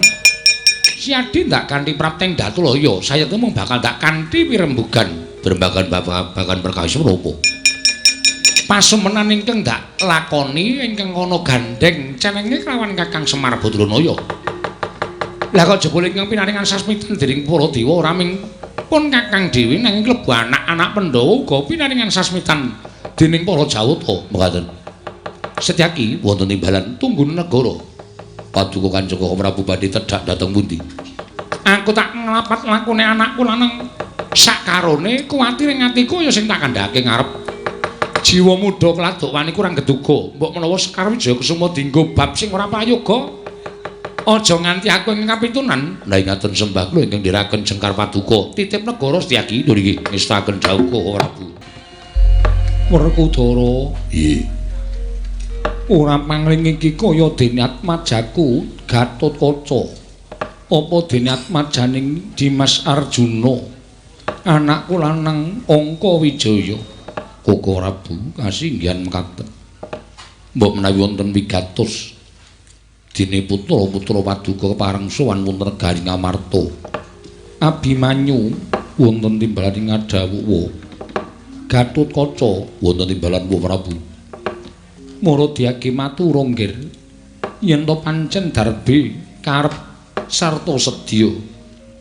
Siadi ndak kanthi prapteng Datulaya, sayekte mung bakal ndak kanthi pirembugan, berembagan babagan perkawis menapa. Pasumenan ingkang ndak lakoni ingkang ana gandheng cenenge kelawan Kakang Semar Badranaya. Lah kok jebul ingkang pinaringan sasmitan dening para dewa ora ming pun Kakang dhewe nanging klebu anak-anak Pandhawa uga pinaringan sasmitan dening para Jawata. Mekaten. Setyaki wonten imbalan tunggun negara. Paduka Kanjeng Prabu badhe tedhak dhateng pundi? Aku tak nglapat lakune anakku lanang sakarone kuwatir ing atiku ya sing tak kandhake ngarep. Jiwa muda keladuk wani kurang geduga. Mbok menawa Sekar Wijayakusuma dienggo bab sing ora prayoga. Aja nganti aku ing kapitunan. Lah ingaten sembah kula ingkang ndherekaken jengkar paduka. Titip negara Setyaki niki ngestaken dawuh Prabu. Werkudara. Nggih. Ora pangling iki kaya dene atmajaku Gatotkaca. Apa dene atmajaning Dimas Arjuna? Anakku lanang Angka Wijaya. Koko Prabu kasinggihan mekaten. Mbok menawi wonten wigatos dene putra-putra paduka kepareng sowan wonten negari Ngamarta. Abimanyu wonten timbalan ing Ngadawuwa. Gatotkaca wonten timbalan Prabu. Mara diake matur nggir yen to pancen darbe karep sarta sedya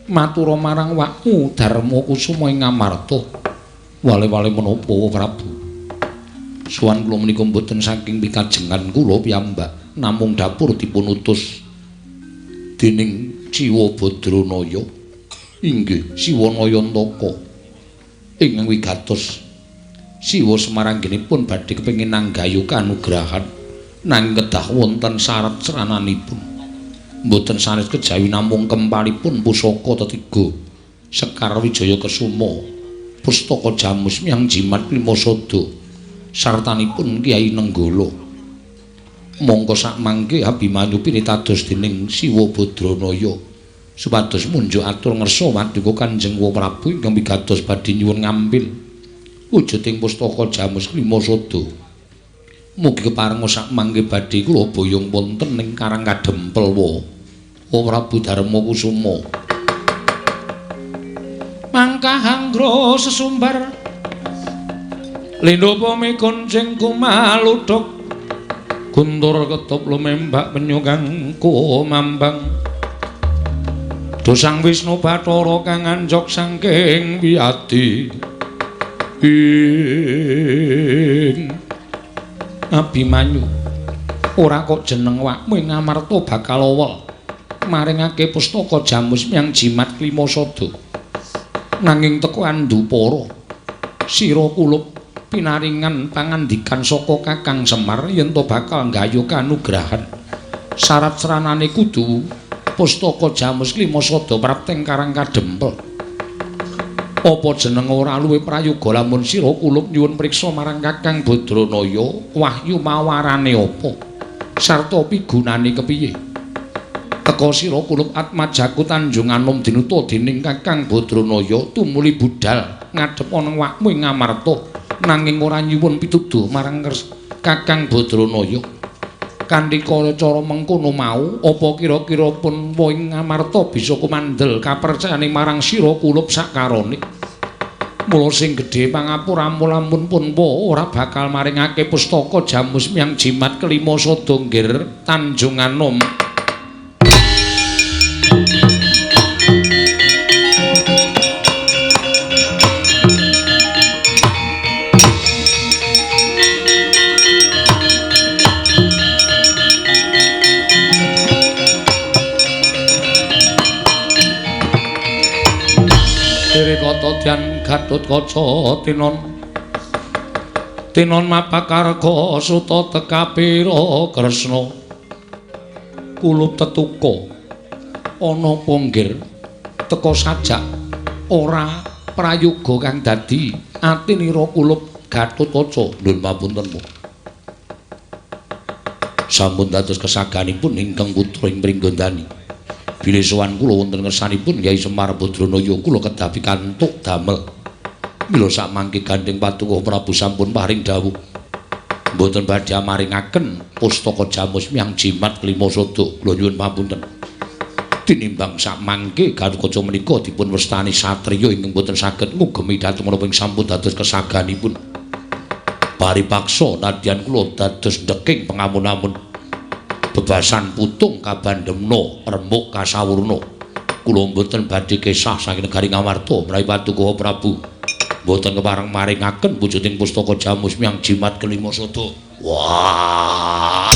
matura marang wakmu Darma Kusuma ing Ngamarta. Wale-wale menapa Prabu? Sowan kula menika mboten saking pikajengan kula piyambak, namung dapur dipun utus dening Siwa Badranaya. Inggih, Siwa Nayantaka. Ingkang wigatos Siwa Semaranggenipun badhe kepengin nanggayu kanugrahan nanging kedah wonten syarat srananipun. Mboten sanes kejawi namung kempalipun pusaka tetiga Sekar Wijaya Kesuma, pustaka Jamus Miang Jimat Klimasada sartanipun Kyai Nenggala. Mongko sakmangke Abimanyu pinitados dening Siwa Badranaya supados munjuk atur ngersa paduka Kanjeng Prabu ingkang wigatos badhe nyuwun ngampil wujuding pustaka Jamus Klimasada. Mugi keparenga sakmangke badhe kula boyong wonten ing Karang Kadempelwa. O Prabu Darma Kusuma. Mangkah anggra sesumbar lindha mikoncing kumaludhuk guntur ketup lumembak penyu kang kumambang dosang Wisnu Bathara kang anjok saking wiyadi ing Abimanyu ora kok jeneng wakmu ing Amarta bakal owel maringake pustaka Jamus Miang Jimat Klimasada nanging teko andupara sira kulup pinaringan pangandikan saka Kakang Semar yen to bakal nggayuh kanugrahan syarat sranane kudu pustaka Jamus Klimasada prapteng Karang Kadempel. Apa jeneng ora luwih prayoga lamun sira kulup nyuwun priksa marang Kakang Badranaya wahyu mawarane apa sarta pigunane kepiye. Teka sira kulup atmajaku Tanjung Anom dinuta dening Kakang Badranaya tumuli budhal ngadhep ana wakmu ing Amarta nanging ora nyuwun pituduh marang Kakang Badranaya. Kanthi cara mengkono mau apa kira-kira pun ing Amarta bisa kumandel kapercayane marang sira kulup sakarone. Mula sing gedhe pangapuramu lamun pun ora bakal maringake pustaka Jamus Miang Jimat Klimasada nggir Tanjung Anom. Kata Gatotkaca tinon tinon mapakarga suta tekapira Kresna kulup tetuka ana ponggir teka sajak ora prayoga kang dadi atinira kulup Gatotkaca. Nuwun pamunten mu sampun dados kesaganipun ingkang putra ing Pringgondani. Bilih sowan kula wonten ngersanipun Kyai Semar Badranaya kula kedah pikantuk damel. Mila sakmangke gandheng Paduka Prabu sampun paring dawuh mboten badhe maringaken pustaka Jamus Miang Jimat Klimasada. Kula nyuwun pamunten. Tinimbang sakmangke Gatotkaca menika dipun wastani satriya ingkang mboten saged ngugemi dhateng menapa ing sampun dados kesaganipun. Bari paksa nadyan kula dados ndeking pengamun-amun bebasan putung kabandemna remuk kasawurna. Kula mboten badhe kesah saking negari Ngamarta menawi Paduka Prabu mboten kepareng maringaken wujuding pustaka Jamus Miang Jimat Klimasada. Wah.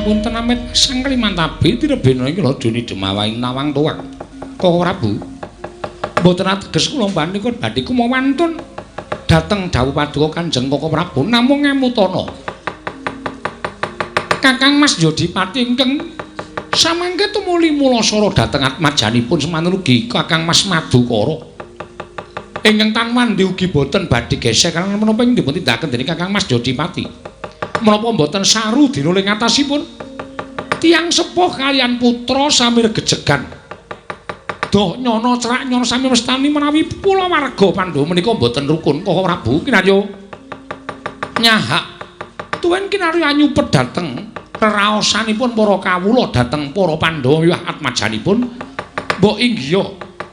Punten amit sang Klimantabi tirebena iki laduni demawaing nawang tuwak. Koko Prabu mboten ateges kula panika badhe kumawantun dhateng dawuh paduka Kanjeng Koko Prabu namung ngemutana Kakang Mas Yodipati ingkang samangke tumuli mulasara dhateng atmajanipun semanten ugi Kakang Mas Madukara ingkang tanwandi ugi boten badhe gesek karena menapa ing dipun tindakaken dening Kakang Mas Yodipati. Menapa mboten saru dina ing atasipun tiyang sepuh kaliyan putra sami regejegan doh nyono cerak nyono sami mestani menawi kulawarga Pandhawa menika mboten rukun. Koko Prabu kinarya nyahak tuwin kinarya nyupet dhateng reraosanipun para kawula dhateng para Pandhawa wiwah atmajanipun mbok inggiha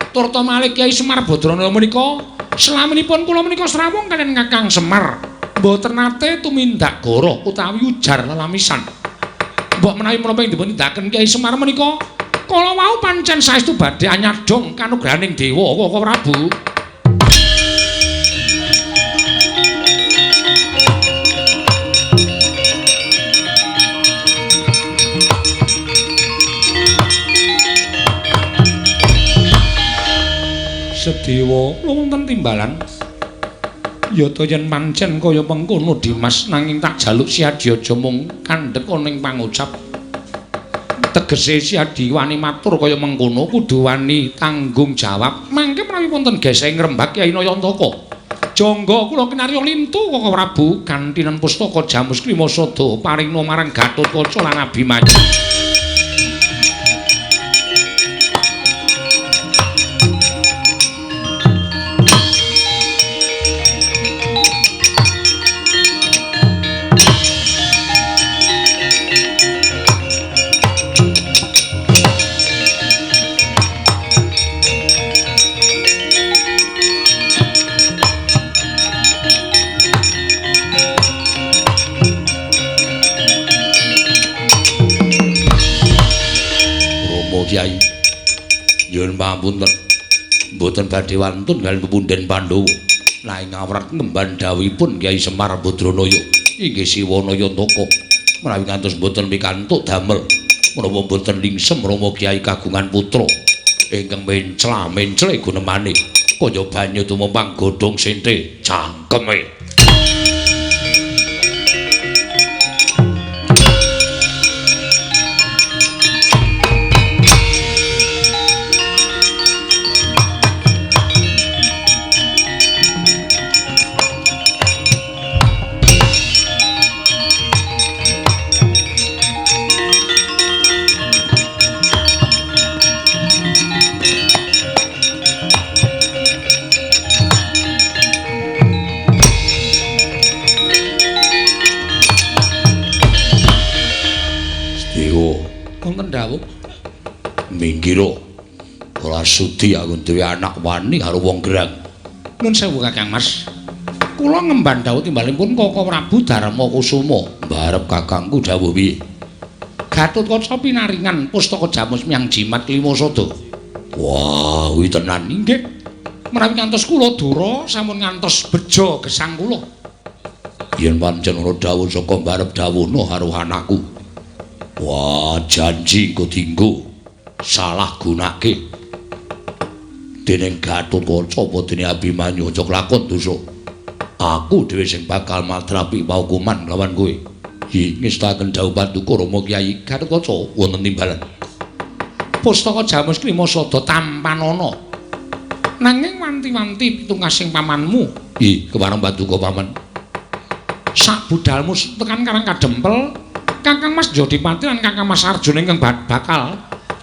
turta malih Kyai Semar Badranaya menika selaminipun kula menika srawung kaliyan Kakang Semar mboten nate tumindak goro utawi ujar lelamisan. Mbok menawi menapa ing dipun tindakaken Kyai Semar menika kala wau pancen saestu badhe anyadong kanugrahaning dewa Koko Prabu. Sedewa wonten timbalan. Yata yen pancen kaya mengkono Dimas, nanging tak jaluk Siadi aja mung kandhek ana ing pangucap. Tegese Siadi wani matur kaya mengkono kudu wani tanggung jawab. Mangke menawi wonten geseh ngrembak Kyai Nayantaka. Jangga kula kinarya lintu Koko Prabu gantinen pustaka Jamus Klimasada paringna marang Gatotkaca lan Abimanyu. Kyai nyuwun pangapunten mboten badhe wantun kaliyan pepunden Pandhawa laing awrat ngemban dawuhipun Kyai Semar Badranaya inggih Siwa Nayantaka menawi ngantos mboten pikantuk damel menapa mboten lingsem Rama Kyai kagungan putra ingkang mencla-mencle gunemane kaya banyu tumempang godhong sente cangkeme. Minggiro ora sudi aku duwe anak wani karo wong gerang. Nuwun sewu Kakang Mas. Kula ngemban dawuh timbalipun Koko Prabu Darma Kusuma. Mbarep kakangku dawuh piye? Gatotkaca pinaringan pustaka Jamus Miang Jimat Klimasada. Wah, kuwi tenan inggih. Menawi ngantos kula dura sampun ngantos bejo gesang kula. Yen pancen ana dawuh saka mbarep dawuhna karo anakku. Wah, janji engko dinggo salah gunake. Dening Gatotkaca apa dene Abimanyu aja kelakon dosa. Aku dhewe sing bakal madrapi paukuman lawan kowe. Hi, ngestaken dawuh paduka Rama Kyai Gatotkaca wonten timbalan. Pustaka Jamus Klimasada tampanana. Nanging wanti-wanti pitungkasing pamanmu. Hi, kepareng paduka paman. Sak budalmu tekan Karang Kadempel, Kakang Mas Jodipati lan Kakang Mas Arjuna ingkang bakal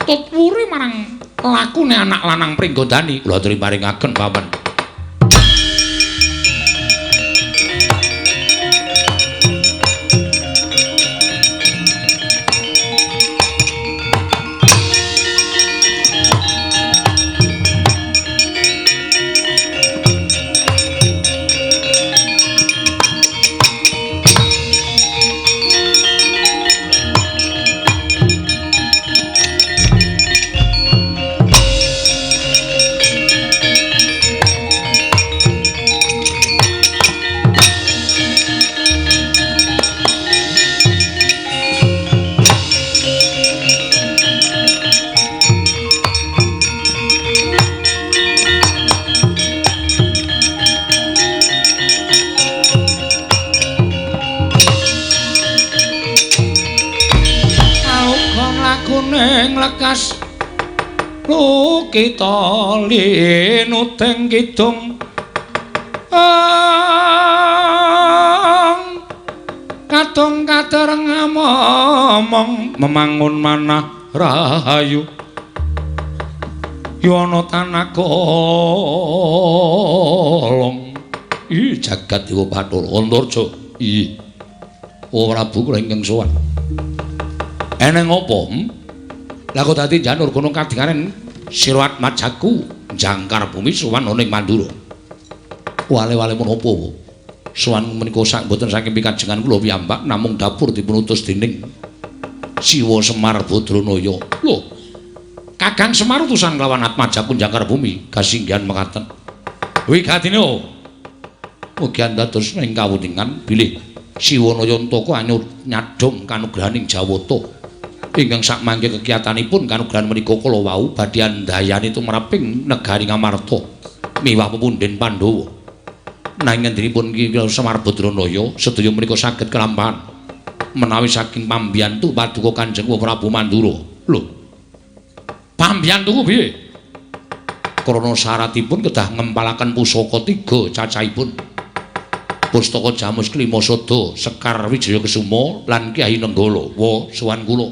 tutwuri marang lakune anak lanang Pringgondani. Kula aturi paringaken paman. Lekas lukita linuteng kidung kadung katereng momong memangun manah rahayu yono tanah kolong. Ih, jagat dewa Bathara Antarja. Ih, Prabu kula ingkang sowan. Eneng apa? Lah kok dadi janur gunung kadingaren sira atmajaku jangkar bumi sowan ana ing Mandura. Wale-wale menapa? Sowan menika sak mboten saking pikajengan kula piyambak namung dapur dipunutus dening Siwa Semar Badranaya. Lho, Kakang Semar utusan kelawan Atmaja Kunjangkar Bumi kasinggihan mekaten. Wigatine mugi andados ing kawuningan bilih Siwa Nayantaka anyur nyadhong kanugrahaning Jawata. Ingkang sakmangke kekiyatanipun kanugrahan menika kala wau badhe andayani tumraping negari Ngamarta miwah pepundhen Pandhawa. Nanging ngendinipun Ki Semar Badranaya sedaya menika saged kelampahan menawi saking pambiyantu paduka Kanjeng Prabu Mandura. Lho, pambiyantu ku piye? Krana syaratipun kedah ngempalaken pusaka tiga cacahipun. Pustaka Jamus Klima Sada, Sekar Wijaya Kesuma lan Kyai Nenggala. Wa sowan kula.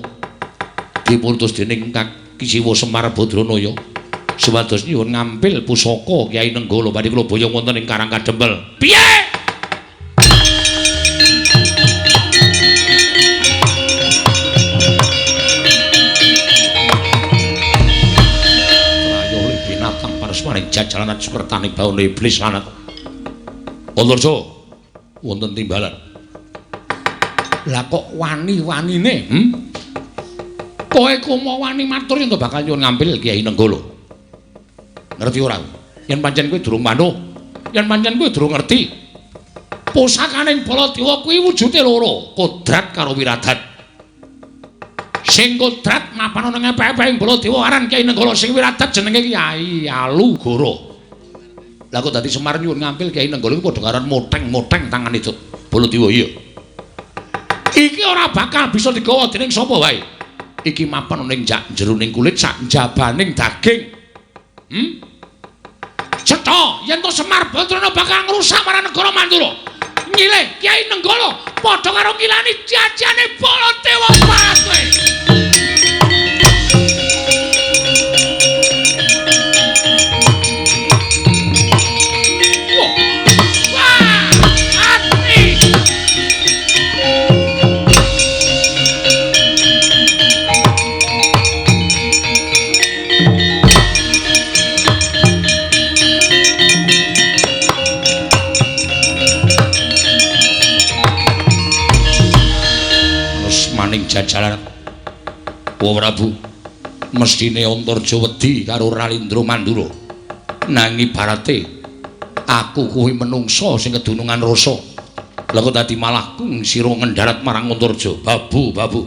Diputus dening Ki Siwa Semar Badranaya supados nyuwun ngampil pusaka Kyai Nenggala badhe kula boyong wonten ing Karang Kadempel. Piye? Maring jajalan sukertane bawana iblis lanat. Antarja wonten timbalan. Lah kok wani-wanine, Kowe komo wani matur yen to bakal nyuwun ngampil Kyai Nenggala. Ngerti ora? Yen pancen kowe durung manuk, yen pancen kowe durung ngerti. Pusakaning Baladewa kuwi wujude loro, kodrat karo wiradat. Sing kodrat mapan ana ngepek-epek ing Baladewa aran Kyai Nenggala, sing wiradat jenenge Kyai Alugoro. Lah kok dadi Semar nyuwun ngampil Kyai Nenggala iku padha karo moteng-moteng tangane Baladewa iya. Iki ora bakal bisa digawa dening sapa wae. Iki mapan ana ing jeroning kulit sak njabaning daging. Cetha yen to Semar Badrana bakal ngrusak marang negara Mandura. Nyilih Kyai Nenggala padha karo ngilani jajane Baladewa Barat kowe. Jajaran Wa Prabu mestine Antarja wedi karo Ralindra Mandura. Nanging ibarate aku kuwi menungsa sing kedunungan rasa. Lah kok dadi malah kung sira ngendharat marang Antarja. Babu, babu.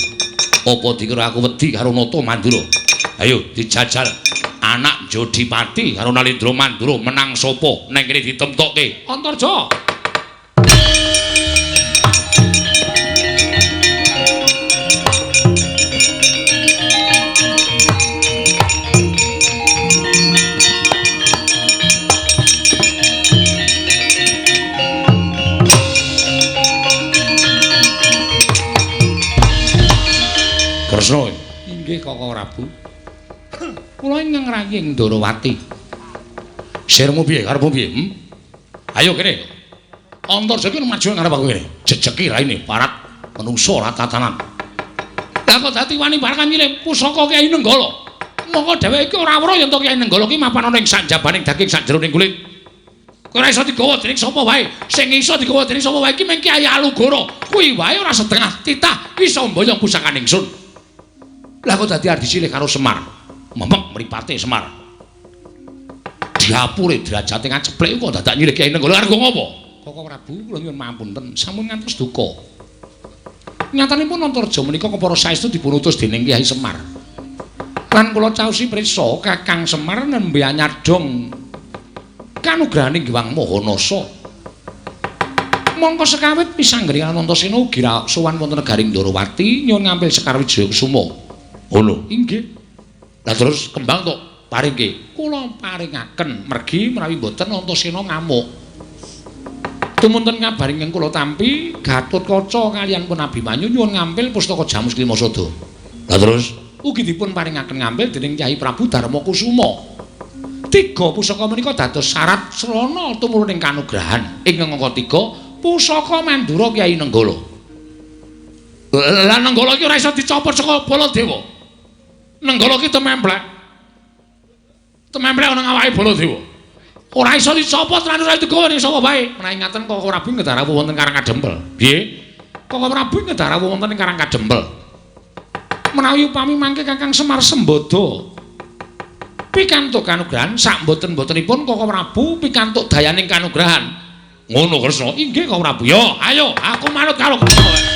Apa dikira aku wedi karo Nata Mandura? Ayo dijajal. Anak Jodipati karo Nalindra Mandura menang sapa? Neng kene ditemtokke. Antarja. Kresna. Inggih Kakang Prabu. Kula ingkang ngraying Ndorowati. Sirmu piye? Karepmu piye? Ayo kene. Antarja iki maju ngarep aku kene. Jejeki raine parat menungso ora tatanan. Lah kok dadi wani barang nyilih pusaka Kyai Nenggala. Mongko dheweke iki ora weruh yen to Kyai Nenggala ki mapan ana ing sanjabaning daging sakjeroning kulit. Kowe ora iso digawa dening sapa wae. Sing iso digawa dening sapa wae iki mung Kyai Alugoro. Kuwi wae ora setengah titah iso mboyong pusakane ingsun. Lah kok dadi ardi silih karo Semar. Memek mripate Semar. Diapure derajate ngaceplek kok dadak nyilih Kyai Nenggala arep ngopo? Kakang Prabu kula nyuwun mapunten, sampun ngantos duka. Nyatanipun Antarja menika kepara saestu dipun utus dening Kyai Semar. Lan kula caosi prisa Kakang Semar nembe anyadhong kanugrahaning Hyang Maha Nasa. Mongko sekawit pisanggri Anantasena ugi sowan wonten negaring Ndorowati nyuwun ngampil Sekar Wijaya Kusuma. Ngono. Inggih. Lah terus kembang tok paringke. Kula paringaken mergi menawi mboten Antasena ngamuk. Tumunten kabar ingkang kula tampi Gatotkaca kaliyan pun Abimanyu nyuwun ngampil pustaka Jamus Klima Sada. Lah terus ugi dipun paringaken ngampil dening Kyai Prabu Darma Kusuma. Tiga pusaka menika dados syarat srana tumuruning kanugrahan. Ingkang angka 3 pusaka Mandura Kyai Nenggala. Lah Nenggala iki ora iso dicopot saka Baladewa. Nenggala iki tememplek. Tememplek ana awake Baladewa. Ora iso dicopot lan ora digawa ning sapa wae. Menawi ngaten Koko Prabu ngedah rawuh wonten Karang Kadempel. Piye? Koko Prabu ngedah rawuh wonten ing Karang Kadempel. Menawi upami mangke Kakang Semar Sembada pikantuk kanugrahan sak mboten-mbotenipun Koko Prabu pikantuk dayaning kanugrahan. Ngono Kresna. Inggih Koko Prabu. Yo, ayo aku manut karo Kresna.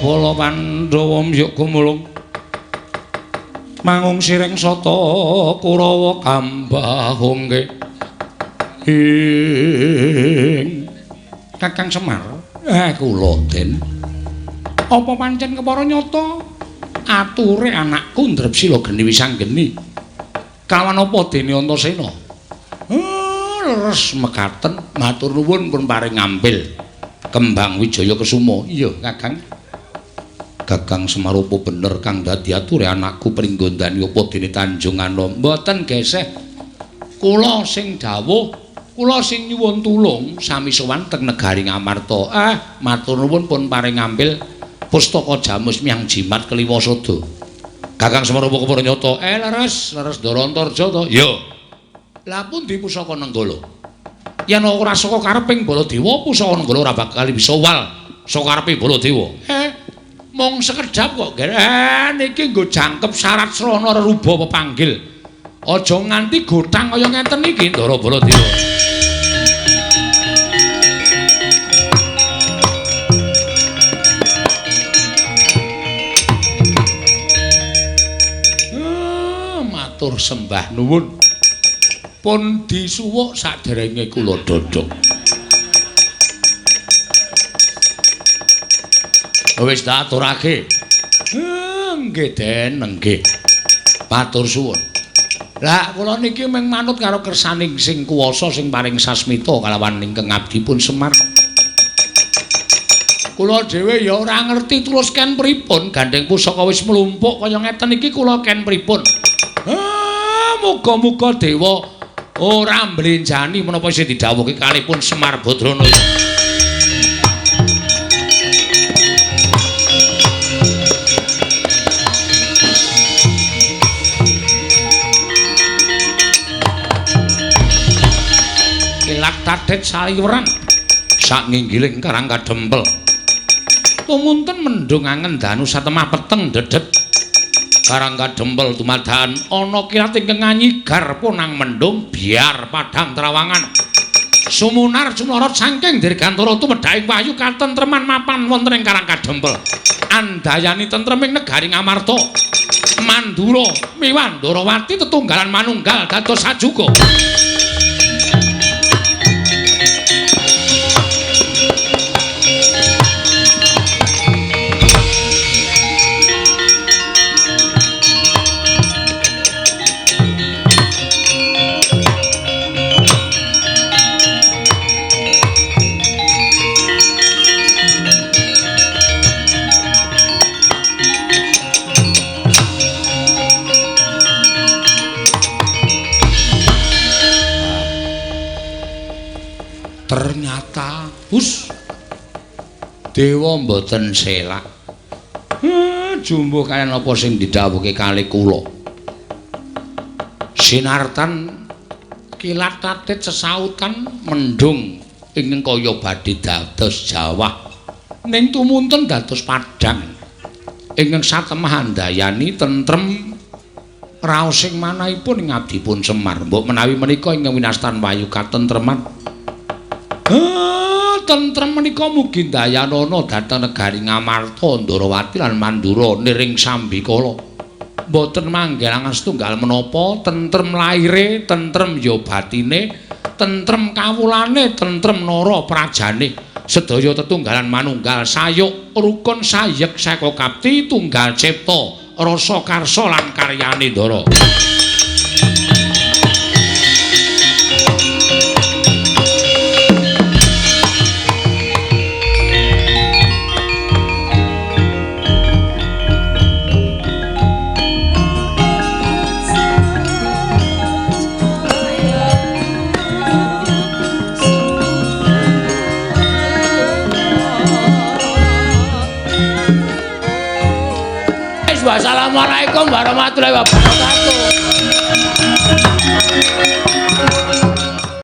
Bala Pandhawa mbyuk gumulung mangung sireng sata Kurawa kambahungke ing Kakang Semar. Kula Den, apa pancen kepara nyata ature anakku Ndrepsila geni wisanggeni kawan apa dene Antasena? Leres mekaten, matur nuwun pun paring ngambil kembang Wijaya Kesuma. Iya Kakang. Kakang Semar apa bener kang dadi ature anakku Pringgondani apa dene Tanjung Anom? Mboten geseh. Kula sing dawuh, kula sing nyuwun tulung sami sowan teng negari Ngamarta. Matur nuwun pun paring ngambil pustaka jamus miyang jimat Kliwasada. Kakang Semar apa kepara nyata? Leres, leres Ndara Antarja to? Iya. Lah pundi pusaka Nenggala? Yen ora saka kareping Baladewa, pusaka Nenggala ora bakal bisa wal saka karepe Baladewa. Mung sekedhap kok, Ger. Niki nggo jangkep syarat srana reruba pepanggil. Aja nganti gothang kaya ngeten iki Ndara Baladewa. Matur sembah nuwun. Pun disuwuk saderenge kula dodhok. Wis tak aturake. Nggih Den, nggih. Matur suwun. Lah kula niki mung manut karo kersaning sing kuwasa sing paring sasmita kalawan ingkang abdipun Semar. Kula dhewe ya ora ngerti terus ken pripun, gandeng pusaka wis mlumpuk kaya ngeten iki kula ken pripun. Muga-muga dewa ora mblenjani menapa sing didhawuhke kalihipun Semar Badrana. Tadet saliweran sak nginggiling Karang Kadempel. Tumunten mendung angen danu satemah peteng dedet. Karang Kadempel dumadakan ana kilat ingkang nganyigar punang mendung biar padhang trawangan. Sumunar sumlorot saking dirgantara tumedhaking wahyu katentreman mapan wonten ing Karang Kadempel. Andayani tentreming negari Ngamarta. Mandura miwah Ndorowati tetunggalan manunggal dados sajuga. Dewa mboten selak. Jumbuh kaya napa sing didhawuhke kalih kula. Sinartan kilat tatit sesautan mendung ingkang kaya badhe dados jawah. Ning tumunten dados padhang. Ingkang satemah andayani tentrem raosing manahipun ing abdipun Semar. Mbok menawi menika ingkang winastan wayu katentreman. Tentrem menika mugi ndayanana dhateng negari Ngamarta, Ndarawati lan Mandura niring sambikala. Mboten manggelangan setunggal menapa, tentrem laire, tentrem ya batine, tentrem kawulane, tentrem nara prajane. Sedaya tetunggalan manunggal sayuk rukun sayek saka kapti tunggal cipta rasa karsa lan karyane Ndara. Wassalamualaikum warahmatullahi wabarakatuh.